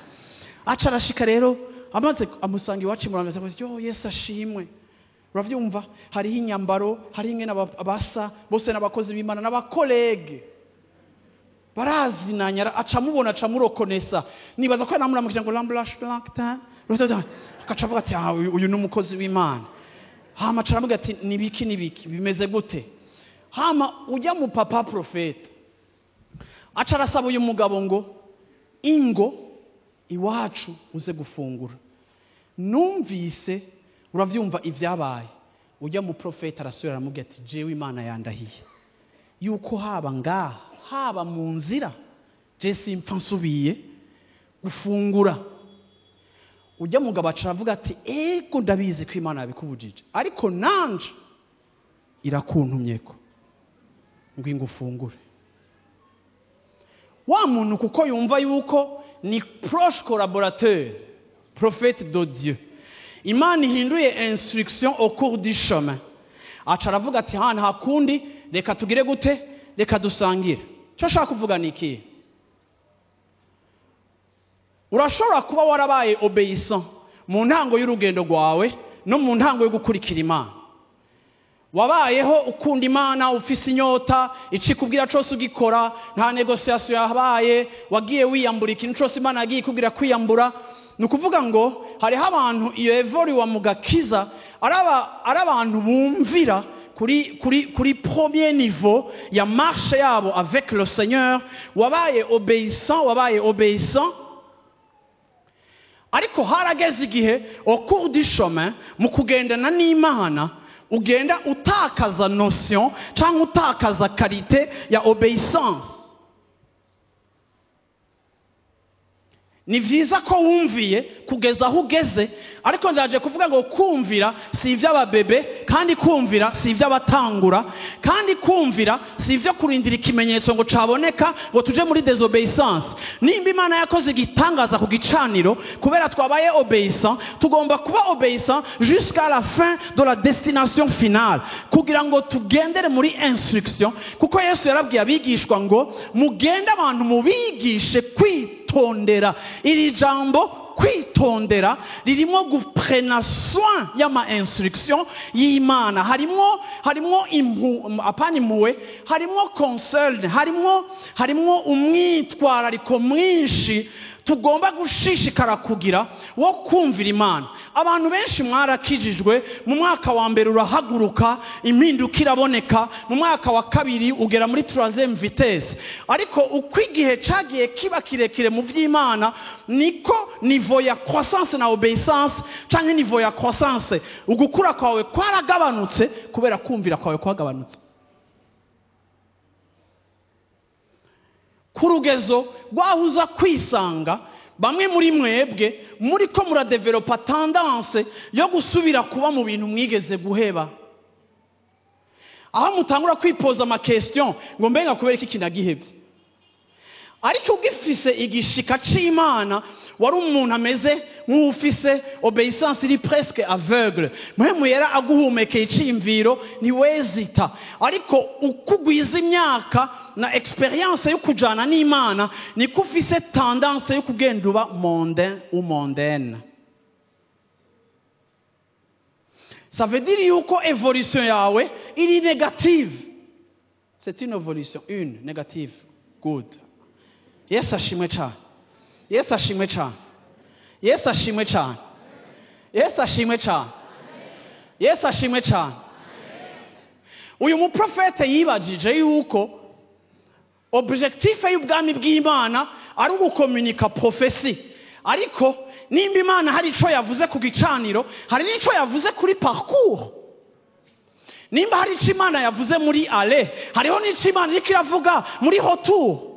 S1: Aca arashika rero, amaze amusanga iwacu Muramvya, avuga: "Yo, Yesu ashimwe." Uravyumva, hariho inyambaro, hariho ingene basa bose, n'abakozi b'Imana, n'aba collègues barazinanya. Aca amubona, aca amurokonesa. Nibaza ko yanamuramukije ngo ramblash blankta, akaca avuga ati: "Ah, uyu ni umukozi w'Imana." Hama aca aravuga ati: "Nibiki, nibiki, bimeze gute?" Hama ujya mu papa prophète aca arasaba uyu mugabo ngo: "Ingo iwacu uze gufungura, numvise, uravyumva, ibyabaye." Ujya mu prophète arasubira aramubwira ati: "Jewe Imana yandahiye yuko haba ngaha, haba mu nzira, je simpfa nsubiye gufungura." Ujya mugabo aca aravuga ati: "Ego, ndabizi ko Imana yabikubujije, ariko nanje irakuntumyeko ngo ingufungure." Wa muntu, kuko yumva yuko ni proche collaborateur, prophète de Dieu, Imana ihinduye instruction au cours du chemin, aca aravuga ati: "Ha, nta kundi, reka tugire gute? Reka dusangire." Icyo ashaka kuvuga ni ikihe? Urashobora kuba warabaye obéissant mu ntango y'urugendo rwawe no mu ntango yo gukurikira Imana. Wabayeho ukunda Imana, ufise inyota, ikikubwira cyose ugikora, nta négociation yabaye. Wagiye wiyambura ikintu cyose Imana yagiye ikubwira kwiyambura. Ni ukuvuga ngo hariho abantu iyo evoriwa mu gakiza ari abantu bumvira kuri premier niveau ya marche yabo avec le Seigneur. Wabaye obéissant, wabaye obéissant, ariko harageze igihe au cours du chemin, mu kugendana n'Imana, ugenda utakaza notion cyangwa utakaza qualité ya obéissance. Ni byiza ko wumviye kugeza aho ugeze, ariko ndaje kuvuga ngo kumvira si iby'ababebe, kandi kumvira si iby'abatangura, kandi kumvira si ibyo kurindira ikimenyetso ngo caboneka ngo tuje muri désobéissance. Nimba Imana yakoze igitangaza ku gicaniro kubera twabaye obéissant, tugomba kuba obéissant jusqu'à la fin de la destination finale, kugira ngo tugendere muri instruction. Kuko Yesu yarabwiye abigishwa ngo: "Mugende abantu mubigishe kwitondera." Iri jambo kwitondera ririmo guprena soin y'ama instruction y'Imana. Harimo impu, apana impuhwe, harimo concern, harimo umwitwarariko mwinshi tugomba gushishikara kugira wo kumvira Imana. Abantu benshi mwarakijijwe, mu mwaka wa mbere urahaguruka, impinduka iraboneka, mu mwaka wa kabiri ugera muri troisième vitesse, ariko uko igihe cagiye kiba kirekire mu vy'Imana, niko niveau ya croissance na obéissance canke niveau ya croissance, ugukura kwawe kwaragabanutse kubera kumvira kwawe kwagabanutse ku rugezo rwaho uza kwisanga bamwe muri mwebwe muri ko muradevelopa tendance yo gusubira kuba mu bintu mwigeze guheba, aho mutangura kwipoza ama question ngo: "Mbenga kubera iki kinagihebye?" Ariko ugifise igishika c'Imana, wari umuntu ameze nk'ufise obéissance iri presque aveugle. Mpwemu Yera aguhumekeye iciyumviro, ntiwezita. Ariko uko ugwiza imyaka na expérience yo kujana n'Imana, niko ufise tendance yo kugenda uba mondain ou mondaine. Ça veut dire yuko évolution yawe iri négative. C'est une évolution une négative. Good. Yesu ashimwe cyane. Yesu ashimwe cyane. Yesu ashimwe cyane. Yesu ashimwe cyane. Yesu ashimwe cyane. Uyu muprofete yibajije yuko objectif y'ubwami bw'Imana ari ugukomunika prophétie, ariko nimba Imana hari ico yavuze ku gicaniro, hari n'ico yavuze kuri parcours. Nimba hari ico Imana yavuze muri aller, hariho n'ico Imana iriko iravuga muri retour.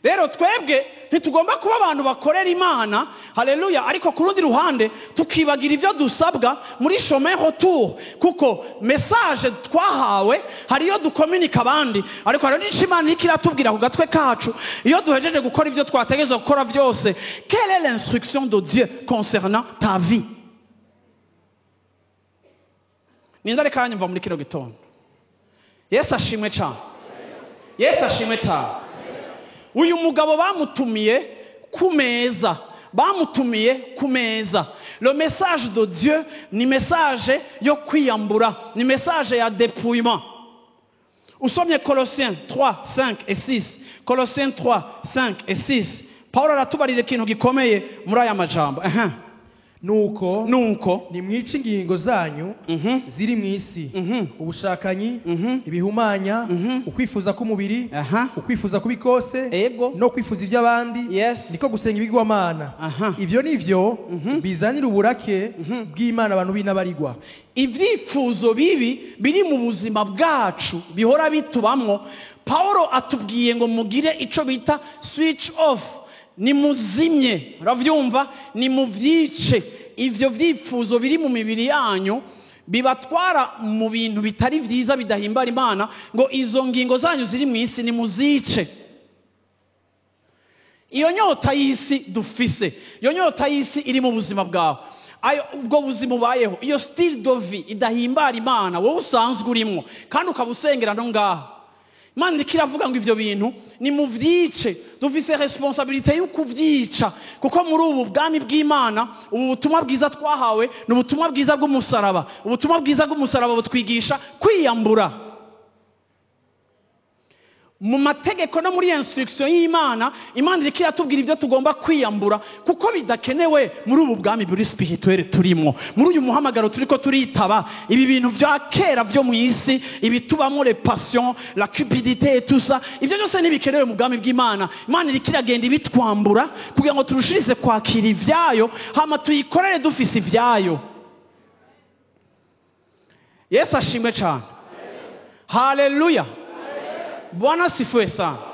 S1: Rero twebwe ntitugomba kuba abantu bakorera Imana, haleluya, ariko ku rundi ruhande tukibagira ibyo dusabwa muri chemin retour. Kuko message twahawe hari iyo dukominika abandi, ariko hari n'ico Imana iriko iratubwira ku gatwe kacu iyo duhejeje gukora ibyo twategerezwa gukora byose. Quelle est l'instruction de Dieu concernant ta vie? Ninza reka yanyumva muri kino gitondo. Yesu ashimwe cyane. Yesu ashimwe cyane. Uyu mugabo bamutumiye ku meza, bamutumiye ku meza. Le message de Dieu ni message yo kwiyambura, ni message ya dépouillement. Usomye Colossiens 3, 5 et 6, Colossiens 3, 5 et 6, Paulo aratubarira ikintu gikomeye muri aya majambo.
S2: Nuko nimwice ingingo zanyu ziri mu isi, ubushakanyi, ibihumanya, ukwifuza k'umubiri, ukwifuza kubikose, no kwifuza iby'abandi, niko gusenga ibigwamana. Ivyo nivyo bizanira uburake bw'Imana abantu b'inabarigwa.
S1: Ivyifuzo bibi biri mu buzima bwacu bihora bitubamwo, Paulo atubwiye ngo mugire ico bita switch off, nimuzimye, uravyumva, nimuvyice ivyo vyifuzo biri mu mibiri yanyu bibatwara mu bintu bitari vyiza bidahimbara Imana, ngo izo ngingo zanyu ziri mu isi nimuzice. Iyo nyota y'isi dufise, iyo nyota y'isi iri mu buzima bwawe, ayo ubwo buzima ubayeho, iyo style de vie idahimbara Imana wowe usanzwe urimwo kandi ukabusengera no ngaha, Imana iriko iravuga ngo ivyo bintu nimuvyice. Dufise responsabilité yo kuvyica, kuko muri ubu bwami bw'Imana, ubu butumwa bwiza twahawe ni ubutumwa bwiza bw'umusaraba. Ubutumwa bwiza bw'umusaraba butwigisha kwiyambura. Mu mategeko no muri instruction y'Imana, Imana iriko iratubwira ivyo tugomba kwiyambura, kuko bidakenewe muri ubu bwami buri spirituel turimo, muri uyu muhamagaro turiko turitaba. Ibi bintu vya kera vyo mu isi, ibitubamwo les passions, la cupidité et tout ça, ivyo byose ntibikenewe mu bwami bw'Imana. Imana iriko iragenda ibitwambura kugira ngo turushirize kwakira ivyayo, hama tuyikorere dufise ivyayo. Yesu ashimwe cyane. Haleluya. Bwana sifiwe sana.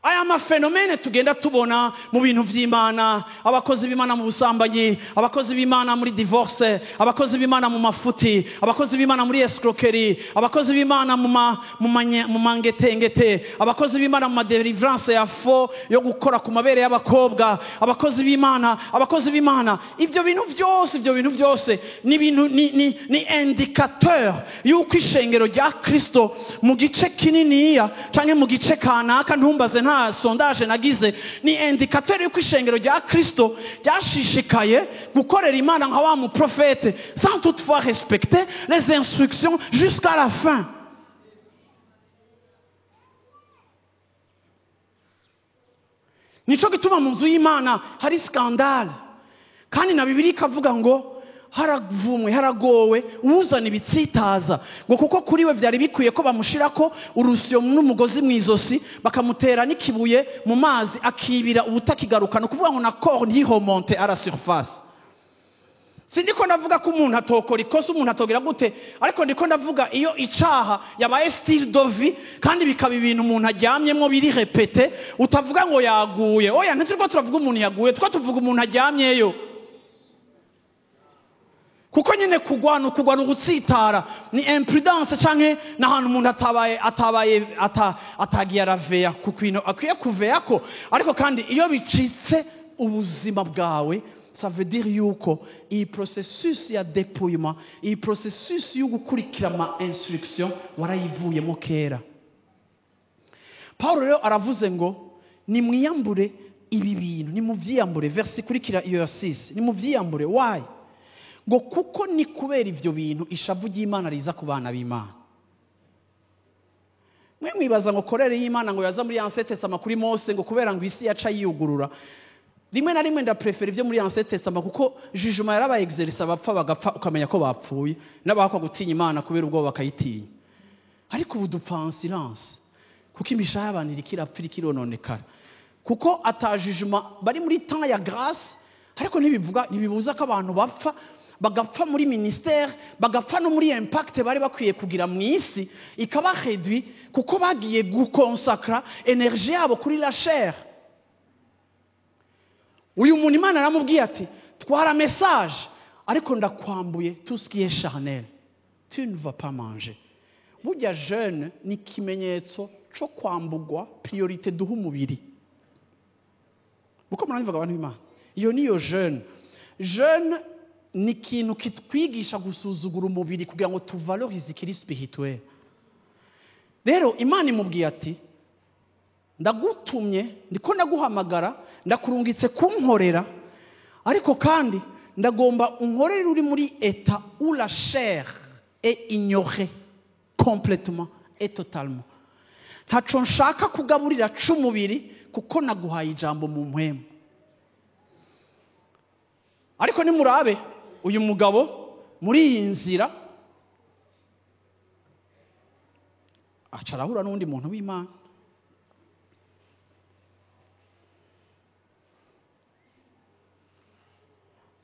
S1: Aya mafenomene tugenda tubona mu bintu vy'Imana, abakozi b'Imana mu busambanyi, abakozi b'Imana muri divorce, abakozi b'Imana mu mafuti, abakozi b'Imana muri escroquerie, abakozi b'Imana mu mangetengete, abakozi b'Imana mu deliverance ya faux yo gukora ku mabere y'abakobwa, abakozi b'Imana, abakozi b'Imana, ivyo bintu vyose, ivyo bintu vyose ni bintu ni indicateur yuko ishengero rya Kristo mu gice kininiya canke mu gice kanaka, ntumbaze nta sondage nagize, ni indicateur yuko ishengero rya Kristo ryashishikaye gukorera Imana nka wa muprofete, sans toutefois respecter les instructions jusqu'à la fin. Nico gituma mu nzu y'Imana hari scandale, kandi na Bibiliya ikavuga ngo haravumwe, haragowe uzana ibitsitaza, ngo kuko kuri we vyari bikwiye ko bamushirako urusyo n'umugozi mu izosi, bakamutera n'ikibuye mu mazi akibira ubutakigaruka, no kuvuga ngo na corps ntihomonte à la surface. Sindiko ndavuga ko umuntu atokora ikosa, umuntu atogera gute, ariko ndiko ndavuga iyo icaha yabaye style de vie kandi bikaba ibintu umuntu aryamyemwo biri répété, utavuga ngo yaguye. Oya, ntituriko turavuga umuntu yaguye, twa tuvuga umuntu aryamyeyo. Kuko nyine kugwana, ukugwana ugutsitara ni imprudence canke n'ahantu umuntu atabaye atagiye araveya ku kintu akwiye kuveya ko. Ariko kandi iyo bicitse ubuzima bwawe, ça veut dire yuko iyi processus ya dépouillement, iyi processus yo gukurikira ama instruction warayivuyemo kera. Paulo rero aravuze ngo nimwiyambure ibi bintu, nimuvyiyambure. Verse ikurikira iyo ya 6, nimuvyiyambure. Why? Ngo kuko ni kubera ivyo bintu ishavu ry'Imana riza ku bana b'Imana. Mwe mwibaza ngo korere y'Imana ngo yaza muri Ancien Testament kuri Mose, ngo kubera ngo isi yaca yiyugurura. Rimwe na rimwe ndaprefera ivyo muri Ancien Testament, kuko jugement yarabaye exercice, abapfa bagapfa ukamenya ko bapfuye, n'abakwa gutinya Imana kubera ubwoba bakayitinya. Ariko ubu dupfa en silence, kuko imishaha y'abantu iriko irapfa, iriko irononekara, kuko ata jugement, bari muri temps ya grâce. Ariko ntibivuga, ntibibuza ko abantu bapfa, bagapfa muri ministère, bagapfa no muri impact bari bakwiye kugira mu isi, ikaba réduit kuko bagiye gukonsakra énergie yabo kuri la chair. Uyu muntu Imana aramubwiye ati twara message, ariko ndakwambuye tout ce qui est charnel, tu ne vas pas manger. Burya jeûne ni ikimenyetso co kwambugwa priorité duha umubiri. Uko muranyumvaga abantu b'Imana, iyo niyo jeûne. Jeûne ni ikintu kitwigisha gusuzugura umubiri kugira ngo tuvalorize ikiri spirituel. Rero Imana imubwiye ati ndagutumye, ndiko ndaguhamagara, ndakurungitse kunkorera, ariko kandi ndagomba unkorere uri muri état où la chair est ignorée complètement et totalement. Ntaco nshaka kugaburira c'umubiri kuko naguhaye ijambo mu mpwemu. Ariko nimurabe uyu mugabo muri iyi nzira aca arahura n'undi muntu w'Imana.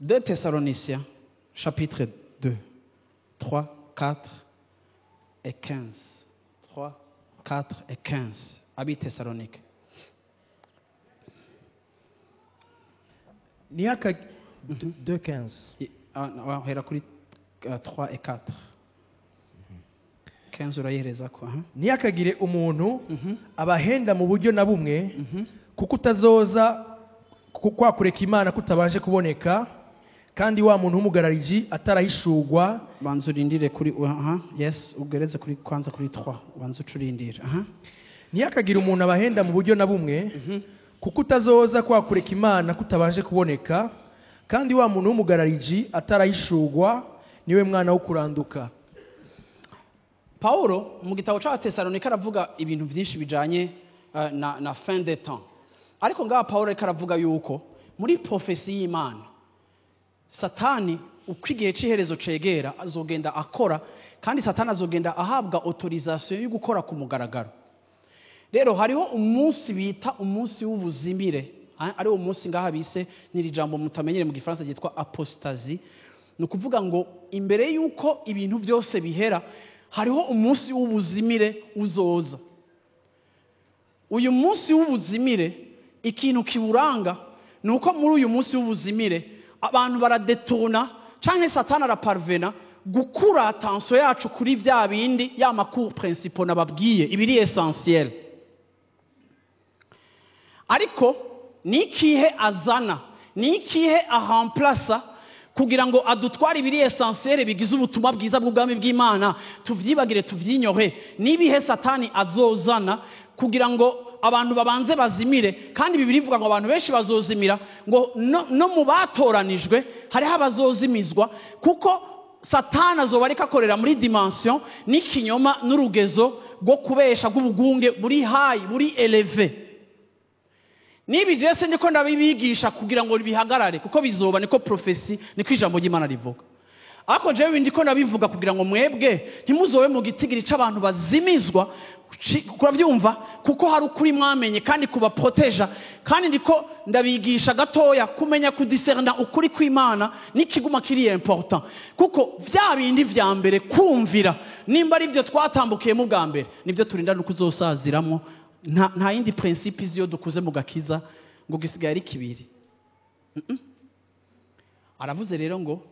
S1: Deux Thessaloniciens, chapitre 2, 3, 4 et 15. 3, 4 et 15. Abi Thessalonique.
S2: Niyaka 2:15.
S1: Hera kuri 3 et 4. 15 urayihereza ko.
S2: Ntiyakagire umuntu abahenda mu buryo na bumwe, kuko utazoza kwakureka Imana kutabanje kuboneka, kandi wa muntu w'umugarariji atarahishurwa.
S1: Banza urindire kuri yes, ugereze kuri kwanza kuri 3, banza ucurindire.
S2: Ntiyakagire umuntu abahenda mu buryo na bumwe, kuko utazoza kwakureka Imana kutabanje kuboneka, kandi wa muntu w'umugarariji atarahishurwa, niwe mwana wo kuranduka.
S1: Paulo mu gitabo cya Tesalonika aravuga ibintu byinshi bijanye na fin des temps. Ariko ngaha Paulo ariko aravuga yuko muri prophétie y'Imana Satani uko igihe c'iherezo cegera azogenda akora, kandi Satani azogenda ahabwa autorisation yo gukora ku mugaragaro. Rero hariho umunsi bita umunsi w'ubuzimire, ari uwo munsi ngaha bise n'iri jambo mutamenyere mu Gifaransa ryitwa apostasie. Ni ukuvuga ngo imbere yuko ibintu byose bihera hariho umunsi w'ubuzimire uzoza. Uyu munsi w'ubuzimire ikintu kiwuranga nuko muri uyu munsi w'ubuzimire abantu baradetona canke Satani araparvena gukura attention yacu kuri vya bindi ya makuru principaux nababwiye ibiri essentiel. Ariko nikihe azana, nikihe aremplaça kugira ngo adutware ibiri essentiel bigize ubutumwa bwiza bw'ubwami bw'Imana, tuvyibagire tuvyinyohe. Nibihe Satani azozana kugira ngo abantu babanze bazimire, kandi Bibiliya ivuga ngo abantu benshi bazozimira, ngo no mu batoranijwe hariho abazozimizwa, kuko Satani azoba ariko akorera muri dimension n'ikinyoma n'urugezo rwo kubesha rw'ubugunge buri high, buri élevé. Nibi jese ndiko ndabibigisha kugira ngo bihagarare, kuko bizoba, niko prophétie, niko ijambo ry'Imana rivuga. Ariko jewe ndiko ndabivuga kugira ngo mwebwe ntimuzobe mu gitigiri c'abantu bazimizwa, kuravyumva, kuko hari ukuri mwamenye kandi kubaproteja. Kandi ndiko ndabigisha gatoya kumenya kudicerna ukuri kw'Imana n'ikiguma kiri important, kuko vya bindi vya mbere kumvira nimba ari byo twatambukiye mu bwa mbere nibyo turinda no kuzosaziramo. Nta yindi principe iziyo dukuze mu gakiza ngo gisigaye ari kibiri. Aravuze rero ngo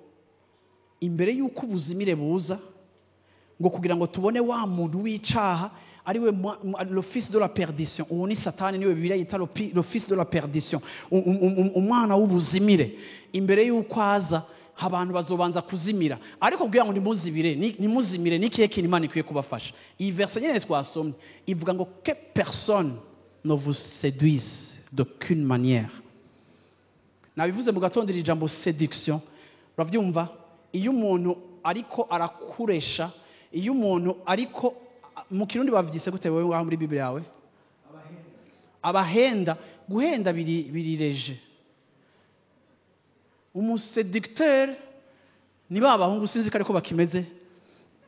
S1: imbere yuko ubuzimire buza, ngo kugira ngo tubone wa muntu w'icaha ariwe le fils de la perdition, uwo ni Satani, niwe Bibiliya yita le fils de la perdition, umwana w'ubuzimire. Imbere yuko aza abantu bazobanza kuzimira, ariko kugira ngo ntimuzibire, ntimuzimire nikihe kintu Imana ikwiye kubafasha. Iyi verse nyene twasomye ivuga ngo que personne ne vous séduise d'aucune manière. Nabivuze mu gatondo iri jambo séduction, uravyumva iyo umuntu ariko arakuresha, iyo umuntu ariko mu Kirundi bavyise gute wewe ngaho muri Bible yawe? Abahenda. Guhenda birireje. Umuséducteur ni babahungu sinzi ko ariko bakimeze,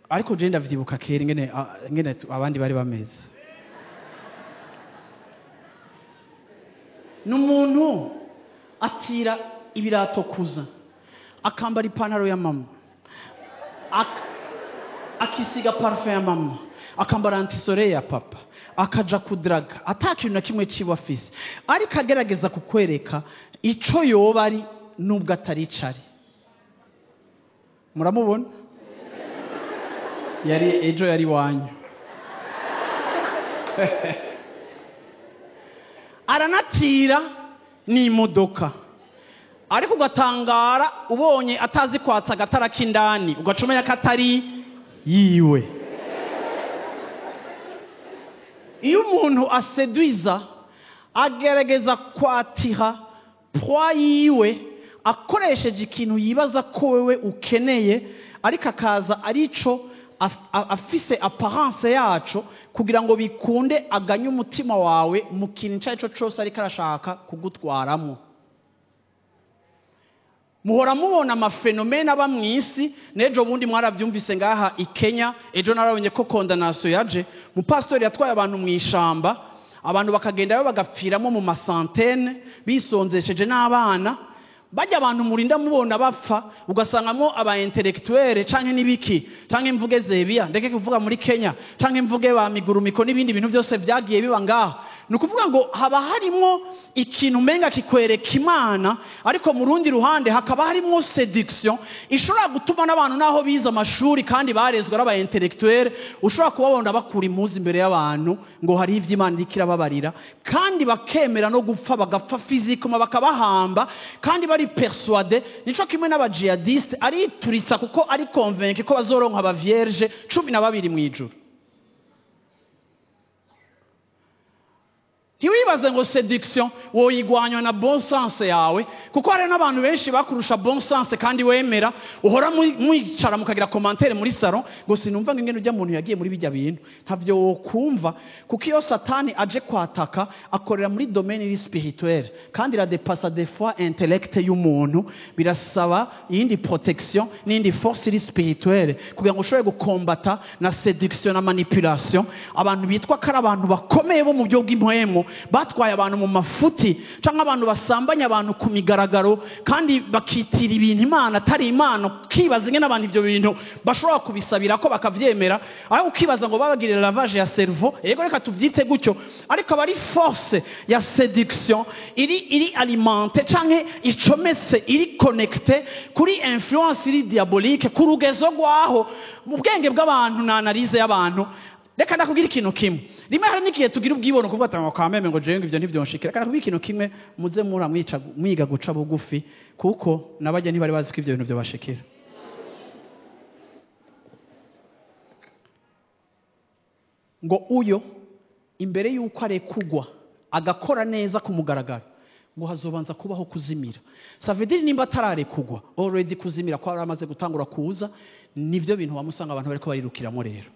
S1: ariko je ndavyibuka kera ingene abandi bari bameze. N'umuntu atira ibirato kuza, akambara ipantaro ya mama, akisiga parfum ya mama, akambara antisoleil ya papa, akaja kudraga atakintu na kimwe ciwe afise, ariko agerageza kukwereka ico yoba ari nubwo atari icari. Muramubona? Yari ejo yari wanyu. Aranatira n'imodoka, ariko ugatangara ubonye atazi kwatsa agatara k'indani, ugacumenya ko atari yiwe. Iyo umuntu aseduiza agerageza kwatira proie yiwe akoresheje ikintu yibaza ko wewe ukeneye, ariko akaza arico afise apparence yaco kugira ngo bikunde aganye umutima wawe mu kintu icyo aricyo cyose ariko arashaka kugutwaramo. Muhora mubona amaphénomènes aba mu isi. N'ejo bundi mwarabyumvise ngaha i Kenya, ejo narabonye ko condamnation yaje. Mupasitori yatwaye abantu mu ishamba, abantu bakagendayo bagapfiramo mu macentaines, bisonzesheje n'abana. Bajya abantu murinda mubona bapfa, ugasangamo aba intellectuel canke n'ibiki, canke mvuge Zebiya, ndeke kuvuga muri Kenya, canke mvuge ba migurumiko n'ibindi bintu byose byagiye biba ngaha. Ni ukuvuga ngo haba harimo ikintu umenga kikwereka Imana, ariko mu rundi ruhande hakaba harimo séduction ishobora gutuma n'abantu, naho bize amashuri kandi barezwe ari aba intellectuel, ushobora kubabona bakura impuzu imbere y'abantu ngo hariho ivyo Imana iriko irababarira, kandi bakemera no gupfa, bagapfa physiquement, bakabahamba kandi bari persuadé. Nico kimwe n'abajihadiste, arituritsa kuko ari convaincu ko bazoronka aba vierge 12 mu ijuru. Ntiwibaze ngo séduction woyigwanywa na bon sens yawe, kuko hari n'abantu benshi bakurusha bon sens kandi wemera uhora mwicara mukagira commentaire muri salon ngo sinumva ngo ingene ujya muntu yagiye muri bijya bintu. Ntavyo wokumva, kuko iyo Satani aje kwataka akorera muri domaine iri spirituelle kandi iradepasa des fois intellect y'umuntu. Birasaba iyindi protection n'iyindi force iri spirituelle kugira ngo ushobore gukombata na séduction na manipulation. Abantu bitwa ko ari abantu bakomeye bo mu buryo bw'impwemu batwaye abantu mu mafuti, cyangwa abantu basambanya abantu ku migaragaro kandi bakitira ibintu Imana atari Imana, ukibaza ingene abantu ivyo bintu bashobora kubisabira ko bakavyemera, aho ukibaza ngo babagirira lavage ya cerveau. Yego, reka tuvyite gutyo, ariko aba ari force ya séduction iri alimentée canke icometse, iri connectée kuri influence iri diabolique ku rugezo rwaho mu bwenge bw'abantu na analyse y'abantu. Reka ndakubwira ikintu kimwe. Rimwe hari n'igihe tugira ubwibone kuvuga ati ngo kameme, ngo jewe ngo ivyo ntivyonshikira. Reka ndakubwira ikintu kimwe: muze mura mwica mwiga guca bugufi, kuko nabajya ntibari bazi ko ivyo bintu vyobashikira. Ngo uyo imbere y'uko arekugwa agakora neza ku mugaragaro, ngo hazobanza kubaho kuzimira. Ça veut dire nimba atararekugwa, already kuzimira ko amaze gutangura kuza. Nivyo bintu wamusanga abantu bariko barirukiramo. Rero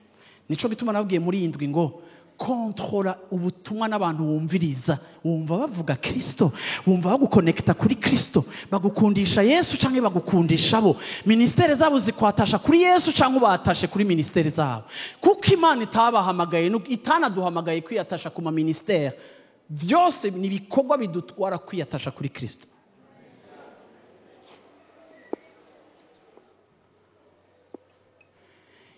S1: nico gituma nabwiye muri iyi ndwi ngo kontrola ubutumwa n'abantu wumviriza. Wumva bavuga Kristo? Wumva bagukonekita kuri Kristo, bagukundisha Yesu canke bagukundisha bo? Ministère zabo zikwatasha kuri Yesu canke ubatashe kuri ministère zabo? Kuko Imana itabahamagaye, itanaduhamagaye kwiyatasha ku ma ministère. Byose ni ibikorwa bidutwara kwiyatasha kuri Kristo.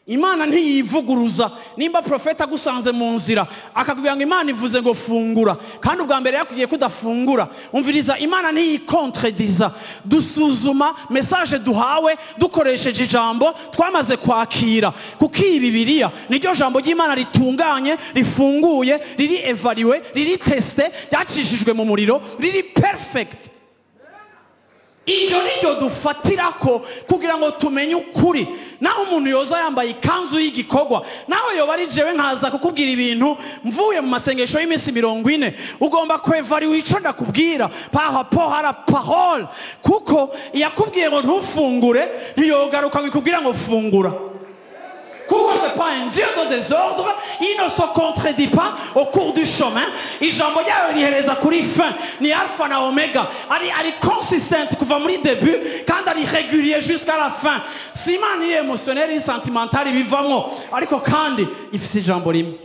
S1: Imana ntiyivuguruza. Nimba profeta agusanze mu nzira akakubwira ngo Imana ivuze ngo fungura, kandi ubwa mbere yakubwiye ko udafungura, umviriza, Imana ntiyikontrediza. Dusuzuma message duhawe dukoresheje ijambo twamaze kwakira, kuko iyi Bibiliya niryo jambo ry'Imana ritunganye, rifunguye, riri évalué, riri testé, ryacishijwe mu muriro, riri perfect. Iryo niryo dufatirako kugira ngo tumenye ukuri. Naho umuntu yoza yambaye ikanzu y'igikorwa, naho yoba ari jewe nkaza kukubwira ibintu mvuye mu masengesho y'iminsi 40, ugomba kwevariwa ico ndakubwira par rapport à la parole, kuko iyakubwiye ngo ntufungure ntiyogaruka ngo ikubwira ngo fungura, kuko c'est pas un Dieu de désordre, il ne se contredit pas au cours du chemin. Ijambo ryayo rihereza kuri fin, ni alpha na omega, ari consistent kuva muri début kandi ari régulier jusqu'à la fin. Si Imana iri émotionnelle, iri sentimentale, bivamwo, ariko kandi ifise ijambo rimwe.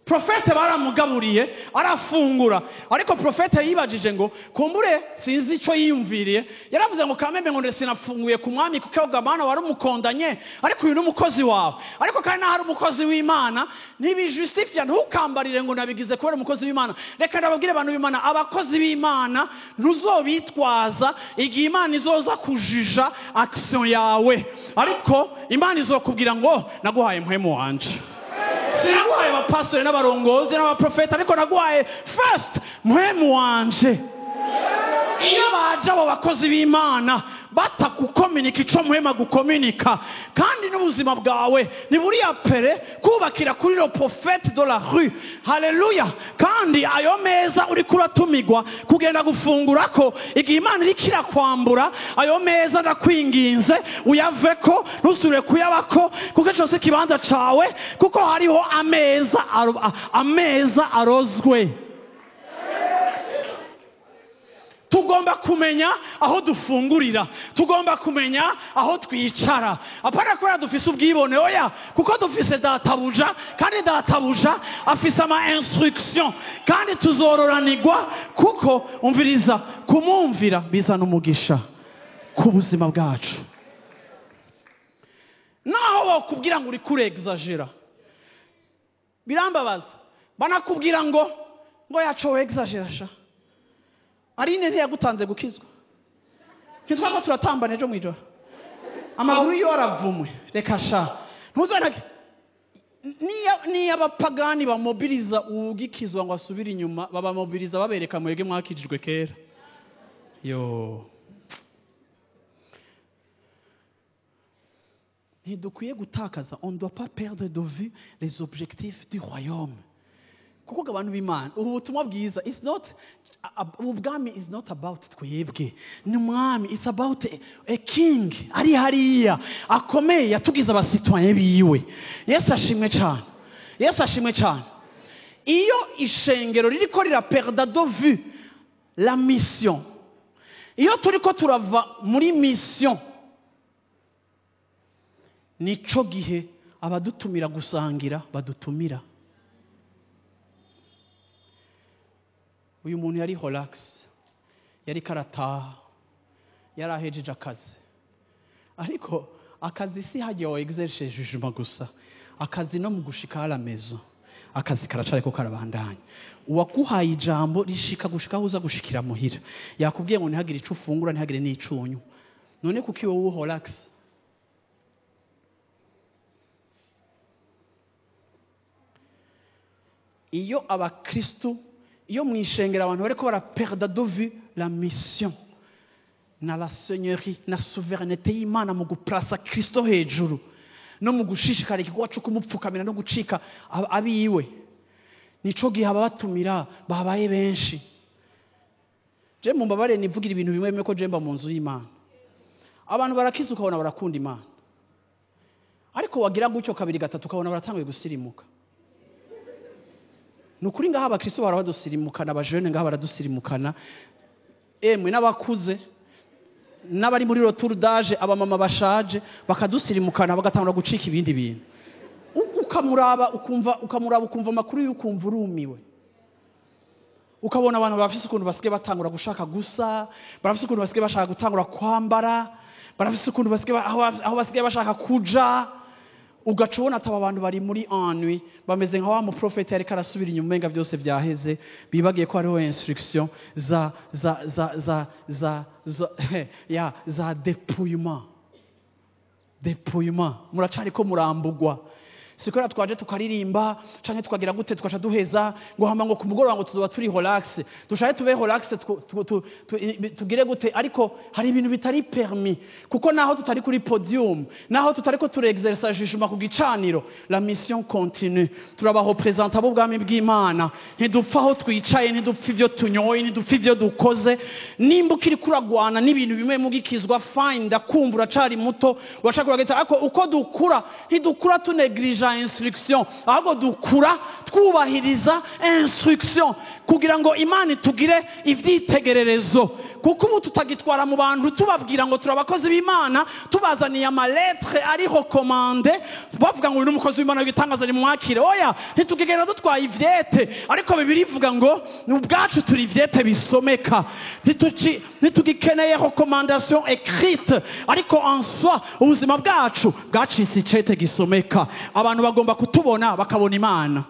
S1: Profete baramugaburiye arafungura, ariko profete yibajije ngo kumbure, sinzi icyo yiyumviriye, yaravuze ngo kameme, ngo sinafunguye ku mwami kuko gamana wari umukondanye, ariko uyu ni umukozi wawe. Ariko kandi naho ari umukozi w'Imana ntibijustifia, ntukambarire ngo nabigize kubera umukozi w'Imana. Reka ndababwire abantu b'Imana, abakozi b'Imana ntuzobitwaza igihe Imana izoza kujija action yawe, ariko Imana izokubwira ngo naguhaye mpwemu wanje, sinaguhaye abapastori n'abarongozi n'abaprofeta, ariko naguhaye first mpwemu wanje. Iyo baje abo bakozi b'Imana Batakukominika ico muhema gukominika. Kandi n'ubuzima bwawe ni buriya pere kubakira kuri le prophète de la rue. Haleluya. Kandi ayo meza uri kuratumigwa kugenda gufungurako, igihe Imana iriko irakwambura ayo meza, ndakwinginze uyaveko, ntusubire kuyabako, kuko ico si ikibanza cawe, kuko hariho ameza arozwe. Tugomba kumenya aho dufungurira, tugomba kumenya aho twicara. Apana kubera dufise ubwibone, oya, kuko dufise databuja, kandi databuja afise ama instruction, kandi tuzororanirwa, kuko umviriza, kumumvira bizana umugisha ku buzima bwacu. Naho bakubwira ngo uri kurexagera, birambabaza. Banakubwira ngo yaco exagera sha. Arine ntiyagutanze gukizwa. Ntitwako turatambana ejo mwijoro. Amaguru yo aravumwe. Reka sha. Ntuzanake. Niya abapagani bamobiliza ugikizwa ngo asubire inyuma, babamobiliza babereka mwege mwakijijwe kera. Yo. Ntidukwiye gutakaza, on ne doit pas perdre de vue les objectifs du royaume. Kuko abantu b'Imana, ubu butumwa bwiza is not, ubwami is not about twebwe, ni umwami, it's about a king ari hariya akomeye yatugize abasitwaye biwe. Yesu ashimwe cyane, Yesu ashimwe cyane. Iyo ishengero ririko riraperda de vue la mission, iyo turiko turava muri mission, nico gihe abadutumira gusangira badutumira. Uyu muntu yari relax, yari karataha, yari ahejeje akazi. Ariko akazi si hagiye wa exercer jugement gusa, akazi no mu gushika à la maison, akazi karacari ko karabandanya. Uwakuhaye ijambo rishika gushika aho uza gushikira muhira, yakubwiye ngo ntihagire ico ufungura, ntihagire n'ico unywa. None kuki wowe relax? Iyo abakristo, iyo mwishengera abantu bariko baraperda de vue la mission na la seigneurie na souveraineté y'Imana mu guplasa Kristo hejuru no mu gushishikara igikorwa cyo kumupfukamira no gucika abiwe, nico gihe ababatumira babaye benshi. Je mumbabare nivugira ibintu bimwe bimwe ko je mba mu nzu y'Imana. Abantu barakiza ukabona barakunda Imana, ariko wagira gutyo kabiri gatatu ukabona baratanguye gusirimuka. Nukuri ngaha abakristo barabadusirimukana, abajene ngaha baradusirimukana, emwe n'abakuze n'abari muri retour d'âge, abamama bashaje bakadusirimukana, bagatangura gucika ibindi bintu. Ukamuraba ukumva, ukamuraba ukumva amakuru y'ukumva urumiwe. Ukabona abantu bafise ukuntu basigaye batangura gushaka gusa, barafise ukuntu basigaye bashaka gutangura kwambara, barafise ukuntu basigaye aho basigaye bashaka kuja. Ugaca ubona ataba abantu bari muri ennui, bameze nka wa muprofete yariko arasubira inyuma umenga byose byaheze, bibagiye ko hariho instruction za za za za za za ya za dépouillement. Dépouillement, muracari ko murambugwa. Sikora twaje tukaririmba canke tukagira gute tukaca duheza ngo hama ngo kumugoroba ngo tuzoba turi relax, dushaye tube relax, tugire gute. Ariko hari ibintu bitari permis, kuko naho tutari kuri podium, naho tutari ko turexercer jugement ku gicaniro, la mission continue. Turaba représenter b'ubwami bw'Imana, ntidupfa aho twicaye, ntidupfa ivyo tunyoye, ntidupfa ivyo dukoze. Nimba ukiri kuragwana n'ibintu bimwe mugikizwa, fine, ndakumva uracari muto, uracakura gute, ariko uko dukura ntidukura tunegrija instruction, ahubwo dukura twubahiriza instruction kugira ngo Imana itugire ivyitegererezo. Kuko ubu tutagitwara mu bantu tubabwira ngo turabakozi b'Imana, tubazaniye ama lettre ari recommandé, bavuga ngo uyu n'umukozi w'Imana w'igitangaza nimwakire. Oya, ntitugigera dutwaye ivyete, ariko Bibiliya ivuga ngo ubwacu turi ivyete bisomeka. Ntitugikeneye recommandation écrite, ariko en soi ubuzima bwacu bwacitse icete gisomeka. Abantu bagomba kutubona bakabona Imana.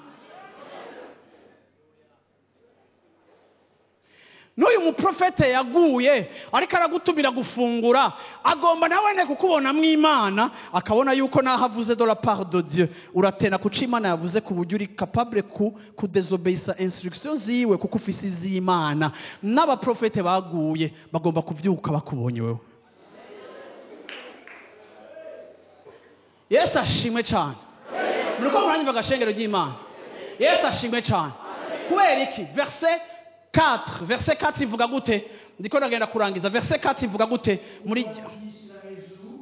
S1: N'uyu muprofete yaguye ariko aragutumira gufungura, agomba nawe kukubona mu Imana, akabona yuko naho avuze de la part de Dieu, uratena kuca Imana yavuze ku buryo uri capable ku désobéissa instruction ziwe, kuko ufise iz'Imana. N'abaprofete baguye bagomba kuvyuka bakubonye wewe. Yesu ashimwe cyane. Muriko muranyumva agashengero ry'Imana? Yesu ashimwe cyane. Kubera iki? Verset 4, verset 4 ivuga gute? Ndiko ndagenda kurangiza. Verset 4 ivuga gute? Muri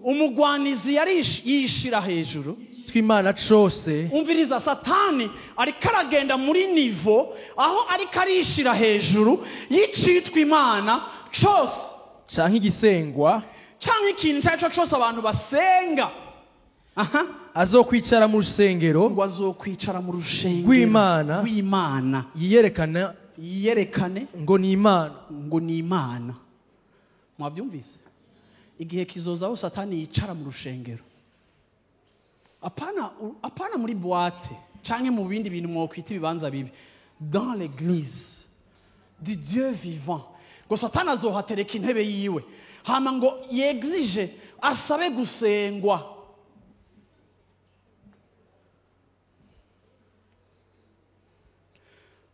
S1: umugwanizi yishira hejuru
S2: tw'Imana cose.
S1: Umviriza, Satani ariko aragenda muri niveau aho ariko arishira hejuru y'icitwa Imana cose,
S2: canke igisengwa,
S1: canke ikintu cyaco cose abantu basenga. Aha,
S2: azokwicara mu rusengero,
S1: ngo azokwicara mu rushengero
S2: rw'Imana,
S1: rw'Imana,
S2: yiyerekane ngo ni Imana,
S1: ngo ni Imana. Mwabyumvise? Igihe kizoza aho Satani yicara mu rushengero, apana muri boîte canke mu bindi bintu mwokwita ibibanza bibi, dans l'église du Dieu vivant. Ngo Satani azohatereka intebe yiwe, hama ngo yexige asabe gusengwa.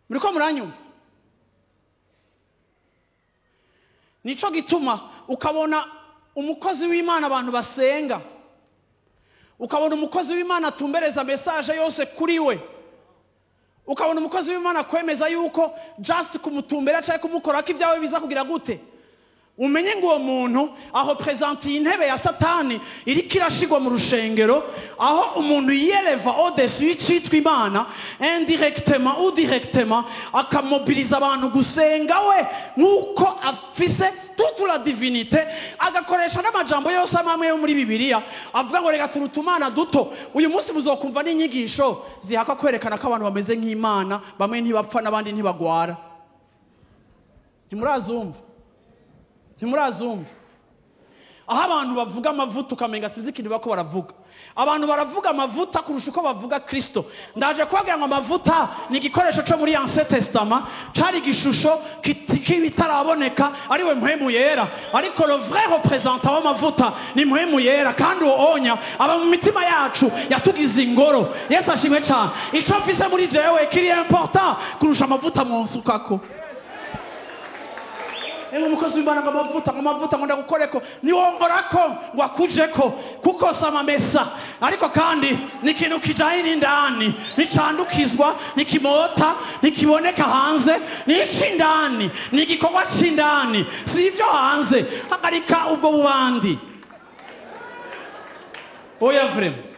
S1: Muriko muranyumva? Nico gituma ukabona umukozi w'Imana abantu basenga, ukabona umukozi w'Imana atumbereza message yose kuri we, ukabona umukozi w'Imana kwemeza yuko just kumutumbera cyangwa kumukora ko ibyawe biza kugira gute. Umenye ngo uwo muntu aho presente intebe ya Satani iriko irashigwa mu rushengero, aho umuntu yeleva au-dessus y'icitwa Imana indirectement ou directement, akamobiliza abantu gusenga we nk'uko afise toute la divinité, agakoresha n'amajambo yose amwe yo muri Bibiliya avuga ngo reka turutumana duto. Uyu munsi muzokumva n'inyigisho zihaka kwerekana ko abantu bameze nk'Imana, bamwe ntibapfa n'abandi ntibagwara. Ntimurazumva? Ntimurazumva? Aho abantu bavuga amavuta ukamenga sinzi ikintu bako baravuga. Abantu baravuga amavuta kurusha uko bavuga Kristo. Ndaje kubabwira ngo amavuta ni igikoresho cyo muri Ancien Testament, cari igishusho kibitaraboneka, ariwe Mpwemu Yera. Ariko le vrai représentant w'amavuta ni Mpwemu Yera, kandi uwo onya aba mu mitima yacu yatugize ingoro. Yesu ashimwe cyane. Ico mfise muri jewe kiri important kurusha amavuta mwonsukako. Ewe umukozi w'Imana ngo amavuta, ngo amavuta, ngo ndagukoreko, niwongorako ngo akujeko, kuko sama mesa. Ariko kandi ni ikintu kijanye n'indani, nicandukizwa, nikimota, nikiboneka hanze, ni ic'indani, ni igikorwa c'indani, si ivyo hanze. Hagarika ubwo bubandi. Oya vraiment.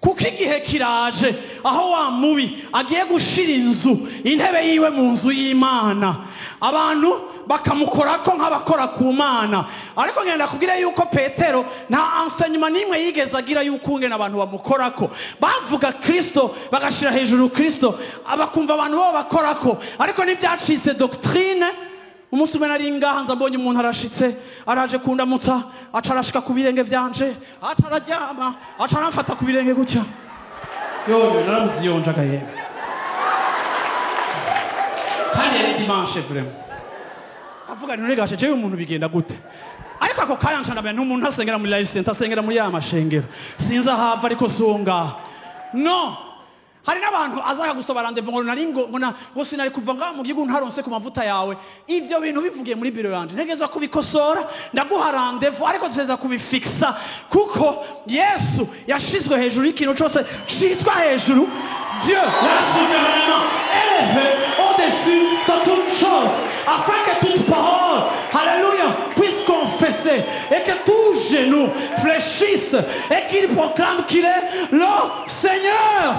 S1: Kuko igihe kiraje aho wa mubi agiye gushira inzu, intebe yiwe mu nzu y'Imana, abantu bakamukorako nk'abakora ku Mana. Ariko ngenda kubwira yuko Petero nta enseignement nimwe yigeze agira yuko ngena abantu bamukorako. Bavuga Kristo bagashira hejuru Kristo, abakumva abantu bo bakorako, ariko ntibyacitse doctrine. Umunsi umwe nari ngaha nza mbonye umuntu arashitse, araje kundamutsa, aca arashika ku birenge vyanje, aca araryama, aca aramfata ku birenge gutya. Yo, naramuziyonja agahembe. Kandi yari dimanche vraiment. Avuga nti none jewe umuntu bigenda gute? Ariko ako kanya nca ndamenya n'umuntu asengera muri life center, asengera muri ya mashengero. Sinzi ahava ariko songa. No. Hari n'abantu azaka gusaba rendez-vous ngo nari ngo ngo sinari kuva ngaha mu gihugu ntaronse ku mavuta yawe. Ivyo bintu bivugiye muri biro yanje, ntegezwa kubikosora, ndaguha rendez-vous ariko tuzeza kubifixa, kuko Yesu yashizwe hejuru y'ikintu cose citwa hejuru. Dieu l'a souverainement élevé au-dessus de toutes choses, afin que toute parole, alléluia, puisse confesser et que tout genou fléchisse et qu'il proclame qu'il est le Seigneur.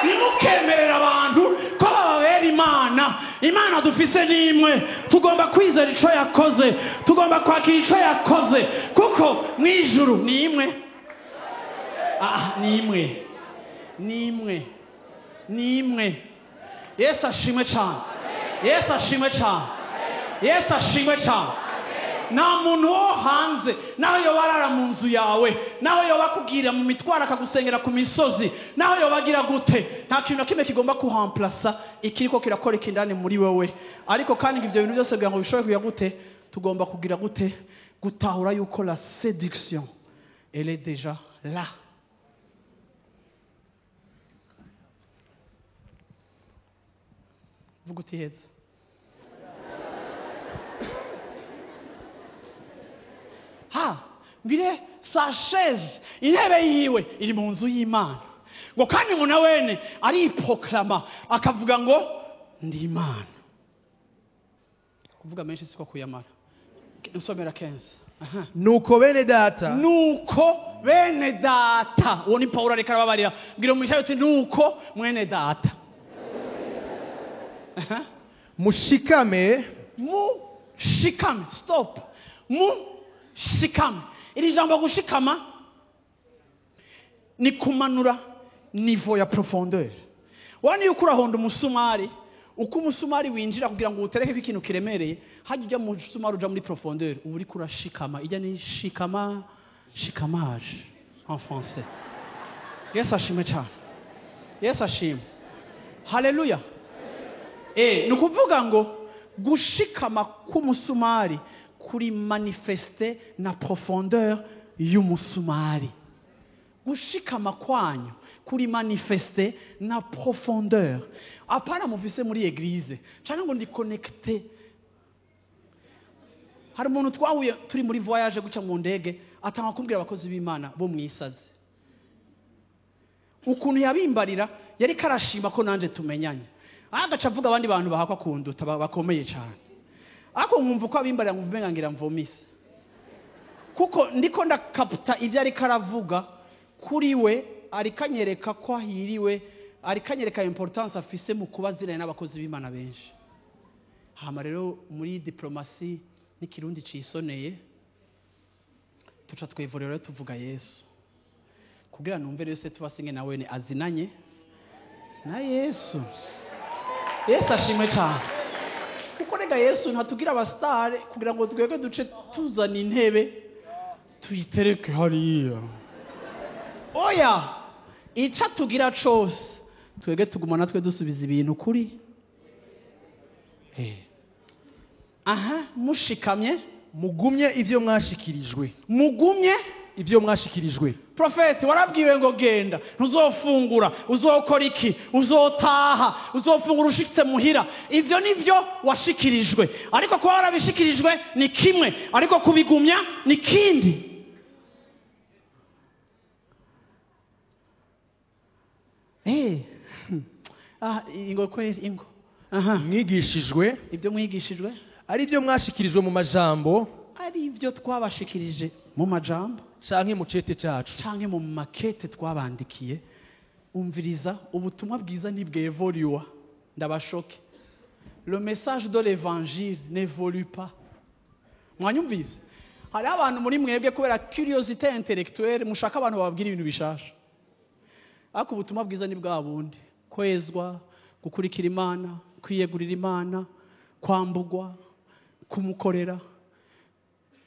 S1: Ntimukemerere abantu ko bababera Imana. Imana dufise n'imwe, tugomba kwizera ico yakoze, tugomba kwakira ico yakoze, kuko mw'ijuru ni imwe. Ni imwe, ni imwe, ni imwe. Yesu ashimwe cyane. Yesu ashimwe cyane. Yesu ashimwe cyane. Nta muntu wo hanze, naho yoba arara mu nzu yawe, naho yoba akubwira mu mitwaro akagusengera ku misozi, naho yoba agira gute, nta kintu na kimwe kigomba kuhamplasa ikiriko kirakora ikindani muri wewe. Ariko kandi ivyo bintu byose kugira ngo bishobore kugira gute, tugomba kugira gute, gutahura yuko la séduction elle est déjà là. Vuga uti heza. Ha, Ngire sa chaise, intebe yiwe iri mu nzu y'Imana. Ngo kandi ngo na wene ariproklama akavuga ngo ndi Imana. Kuvuga menshi siko kuyamara. Nsomera 15. Aha.
S2: Nuko bene data,
S1: Nuko bene data, uwo ni Paulo ariko arababarira. Bwira umugisha uti nuko mwene data. Aha.
S2: Mushikame,
S1: Mushikame, stop. Mushikame. Iri jambo gushikama ni kumanura niveau ya profondeur. Wani yuko urahonda umusumari, uko umusumari winjira kugira ngo utereke ikintu kiremereye, hajya ujya mu musumari uja muri profondeur, uba uriko urashikama. Ijya ni shikama, shikamage en français. Yesu ashimwe cyane. Yesu ashimwe. Haleluya. Ni ukuvuga ngo gushikama k'umusumari kuri manifeste na profondeur y'umusumari. Gushikama kwanyu kuri manifeste na profondeur. Apana muvise muri église cyangwa ngo ndi connecté. Hari umuntu twahuye turi muri voyage guca mu ndege, atanga kumbwira abakozi b'Imana bo mwisaze. Ukuntu yabimbarira yari karashima ko nanje tumenyanye. Agaca avuga abandi bantu bahakwa kunduta bakomeye cyane. Ariko nkumva uko abimbarira nkumva umenga ngira mvomise. Kuko ndiko ndakapta ibyo ariko aravuga kuri we, arikanyereka ko ahiriwe, arikanyereka importance afise mu kuba aziranye n'abakozi b'Imana benshi. Hama rero muri diplomasi n'ikirundi cisoneye tuca twivurira rero tuvuga Yesu. Kugira numve rero se tubasinge nawe ne azinanye na Yesu. Yesu ashimwe cyane. Kuko rega Yesu ntatugira abastare kugira ngo twebwe duce tuzana intebe tuyitereke hariya. Oya, ica tugira cose twebwe tuguma natwe dusubiza ibintu kuri. Aha, mushikamye,
S2: mugumye ivyo mwashikirijwe.
S1: Mugumye
S2: ivyo mwashikirijwe.
S1: Profeti warabwiwe ngo genda, ntuzofungura, uzokora iki, uzotaha, uzofungura ushitse muhira. Ivyo nivyo washikirijwe. Ariko kuba warabishikirijwe ni kimwe, ariko kubigumya ni kindi. Ingo kweri ingo. Aha.
S2: Mwigishijwe,
S1: Ibyo mwigishijwe
S2: ari byo mwashikirijwe mu majambo,
S1: ari ibyo twabashikirije mu majambo
S2: canke mu cete cacu,
S1: canke mu makete twabandikiye. Umviriza, ubutumwa bwiza ntibwevoluwa. Ndabashoke. Le message de l'évangile n'évolue pas. Mwanyumvise? Hari abantu muri mwebwe kubera curiosité intellectuelle mushaka abantu bababwira ibintu bishasha. Ariko ubutumwa bwiza ni bwa bundi: kwezwa, gukurikira Imana, kwiyegurira Imana, kwambugwa, kumukorera.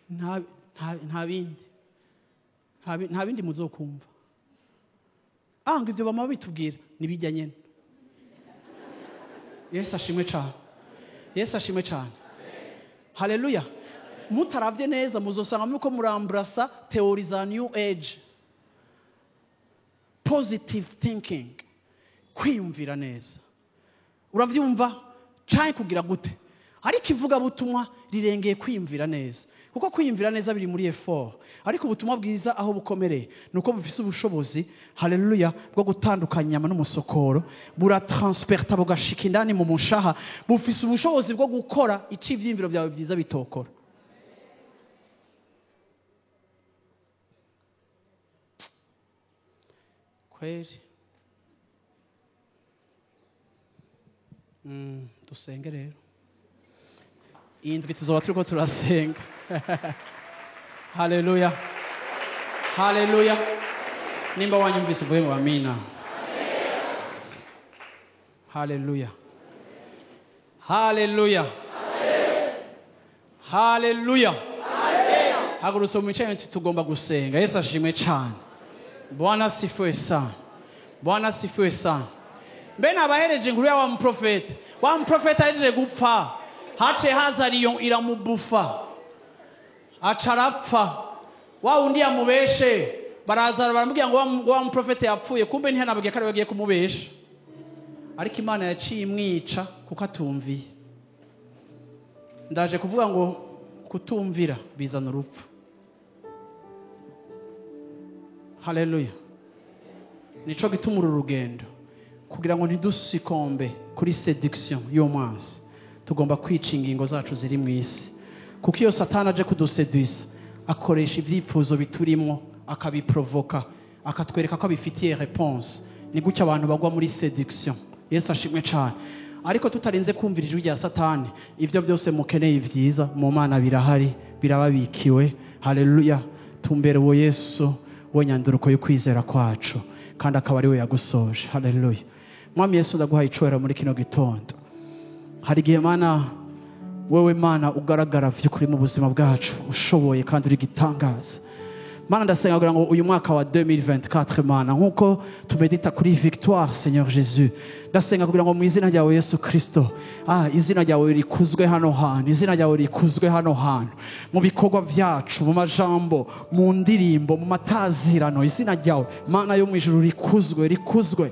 S1: Nta bindi. Nta bindi muzokumva. Ngo ibyo bama bitubwira nibijya nyene. Yesu ashimwe cyane. Yesu ashimwe cyane. Haleluya. Mutaravye neza muzosanga muko murambrasa theories za new age. Positive thinking. Kwiyumvira neza. Uravyumva cyane kugira gute? Ariko ivuga butumwa rirengeye kwiyumvira neza. Kuko kwiyumvira neza biri muri effort. Ariko ubutumwa bwiza aho bukomereye nuko bufise ubushobozi, haleluya, bwo gutandukanya inyama n'umusokoro, buratransperta bugashika indani mu mushaha, bufise ubushobozi bwo gukora ici ivyiyumviro byawe byiza bitokora. Kweri. Dusenge rero. Iyi ndwi tuzoba turiko turasenga. Haleluya. Haleluya. Nimba wanyumvise uvuye mu amina. Haleluya. Haleluya. Haleluya. Hagurutse mu mico yacu tugomba gusenga. Yesu ashimwe cyane. Bwana asifiwe sana. Bwana asifiwe sana. Mbe nabahereje inkuru ya wa muprofeti. Wa muprofeti ahejeje gupfa, hace haza lion iramubufa, aca arapfa. Wa wundi yamubeshe baraza baramubwira ngo wa muprofeti yapfuye, kumbe ntiyanabwiye ko ari we agiye kumubesha. Ariko Imana yaciye imwica kuko atumviye. Ndaje kuvuga ngo kutumvira bizana urupfu. Haleluya. Nico gituma uru rugendo kugira ngo ntidusikombe kuri seduction y'umwansi, tugomba kwica ingingo zacu ziri mu isi, kuko iyo Satani aje kuduseduisa akoresha ibyifuzo biturimo akabiprovoka, akatwereka ko abifitiye réponse. Ni gutya abantu bagwa muri seduction. Yesu ashimwe cyane. Ariko tutarinze kumvira ijwi rya Satani, ibyo byose mukeneye vyiza mu Mana birahari, birababikiwe. Haleluya. Tumbere uwo Yesu we nyanduruko yo kwizera kwacu, kandi akaba ari we yagusoje. Haleluya. Mwami Yesu, ndaguhaye icubahiro muri kino gitondo. Hari igihe Mana, wewe Mana ugaragara vy'ukuri mu buzima bwacu, ushoboye kandi uri gitangaza. Mana, ndasenga kugira ngo uyu mwaka wa 2024, Mana, nkuko tumedita kuri victoire, Seigneur Jésus, ndasenga kugira ngo mu izina ryawe Yesu Kristo, izina ryawe rikuzwe hano hantu, izina ryawe rikuzwe hano hantu, mu bikorwa vyacu, mu majambo, mu ndirimbo, mu matazirano, izina ryawe Mana yo mu ijuru rikuzwe, rikuzwe.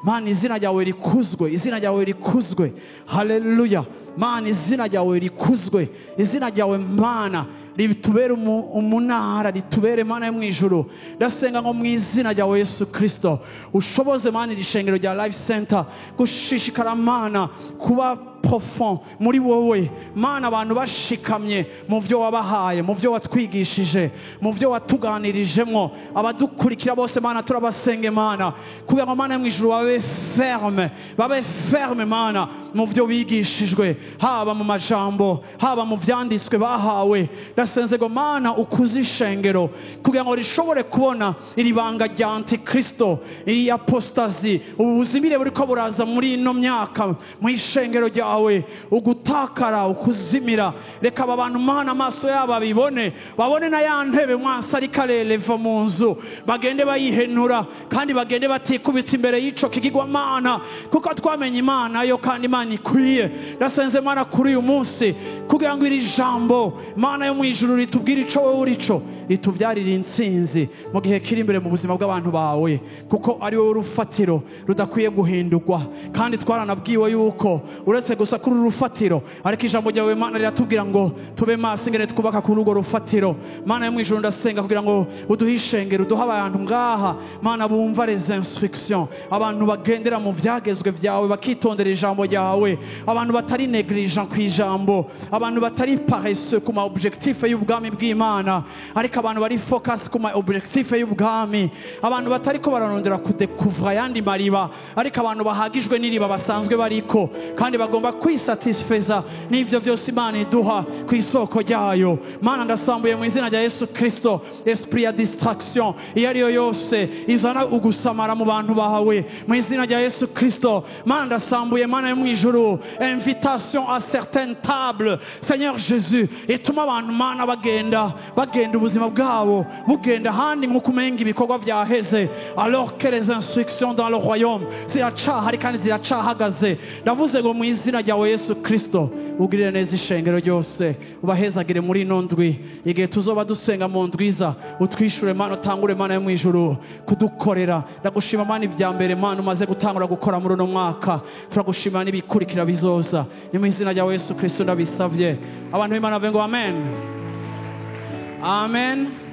S1: Mana, izina ryawe rikuzwe, izina ryawe rikuzwe. Haleluya. Mana, izina ryawe rikuzwe, izina ryawe Mana ritubere umunara, ritubere Mana yo mu ijuru. Ndasenga ngo mu izina ryawe Yesu Kristo ushoboze Mana iri shengero rya Life Center gushishikara Mana kuba profond muri wowe. Mana, abantu bashikamye mu byo wabahaye, mu byo watwigishije, mu byo watuganirijemwo, abadukurikira bose Mana turabasenge Mana kugira ngo Mana yo mu ijuru babe ferme, babe ferme Mana mu byo bigishijwe, haba mu majambo, haba mu vyanditswe bahawe. Ndasenze ngo Mana ukuze ishengero kugira ngo rishobore kubona iri banga rya antikristo, iri apostasie, ubu buzimire buriko buraza muri ino myaka mu ishengero ryawe, ugutakara, ukuzimira. Reka aba bantu Mana amaso yabo abibone, babone na ya ntebe mwansi ariko areleva mu nzu, bagende bayihenura kandi bagende batikubita imbere y'ico kigirwamana, kuko twamenye Imana yo kandi Imana ikwiye. Ndasenze Mana kuri uyu munsi kugira ngo iri jambo Mana yo mu ijuru ritubwire ico wowe urico, ritubyarire intsinzi mu gihe kiri imbere mu buzima bw'abantu bawe, kuko ari wowe urufatiro rudakwiye guhindurwa. Kandi twaranabwiwe yuko uretse gusa kuri uru rufatiro, ariko ijambo ryawe Mana riratubwira ngo tube maso ingene twubaka kuri urwo rufatiro. Mana yo mu ijuru, ndasenga kugira ngo uduhe ishengero, uduhe abantu ngaha Mana bumva les instructions, abantu bagendera mu vyagezwe vyawe, bakitondera ijambo ryawe, abantu batari négligent ku ijambo, abantu batari paresseux ku ma objectif y'ubwami bw'Imana, ariko abantu bari focus ku ma objectif y'ubwami, abantu batari ko bararondera kudekuvra yandi mariba, ariko abantu bahagijwe n'iriba basanzwe bariko, kandi bagomba kwisatisfeza n'ivyo vyose Imana iduha ku isoko ryayo. Mana, ndasambuye mu izina rya Yesu Kristo esprit ya distraction iyo ariyo yose izana ugusamara mu bantu bawe, mu izina rya Yesu Kristo. Mana, ndasambuye Mana yo mu ijuru invitation à certaines tables, Seigneur Jésus, ituma abantu Mana bagenda bagenda ubuzima bwabo bugenda ahandi nk'uko umenga ibikorwa vyaheze, alors que les instructions dans le royaume ziracahari kandi ziracahagaze. Ndavuze ngo mu izina ryawe Yesu Kristo ugirire neza ishengero ryose, ubahezagire muri ino ndwi, igihe tuzoba dusenga mu ndwiza, utwishure Mana, utangure Mana yo mu ijuru kudukorera. Ndagushima Mana ibya mbere Mana umaze gutangura gukora muri uno mwaka, turagushima n'ibikurikira bizoza. Ni mu izina ryawe Yesu Kristo ndabisavye. Abantu b'Imana bavuge ngo amen, amen.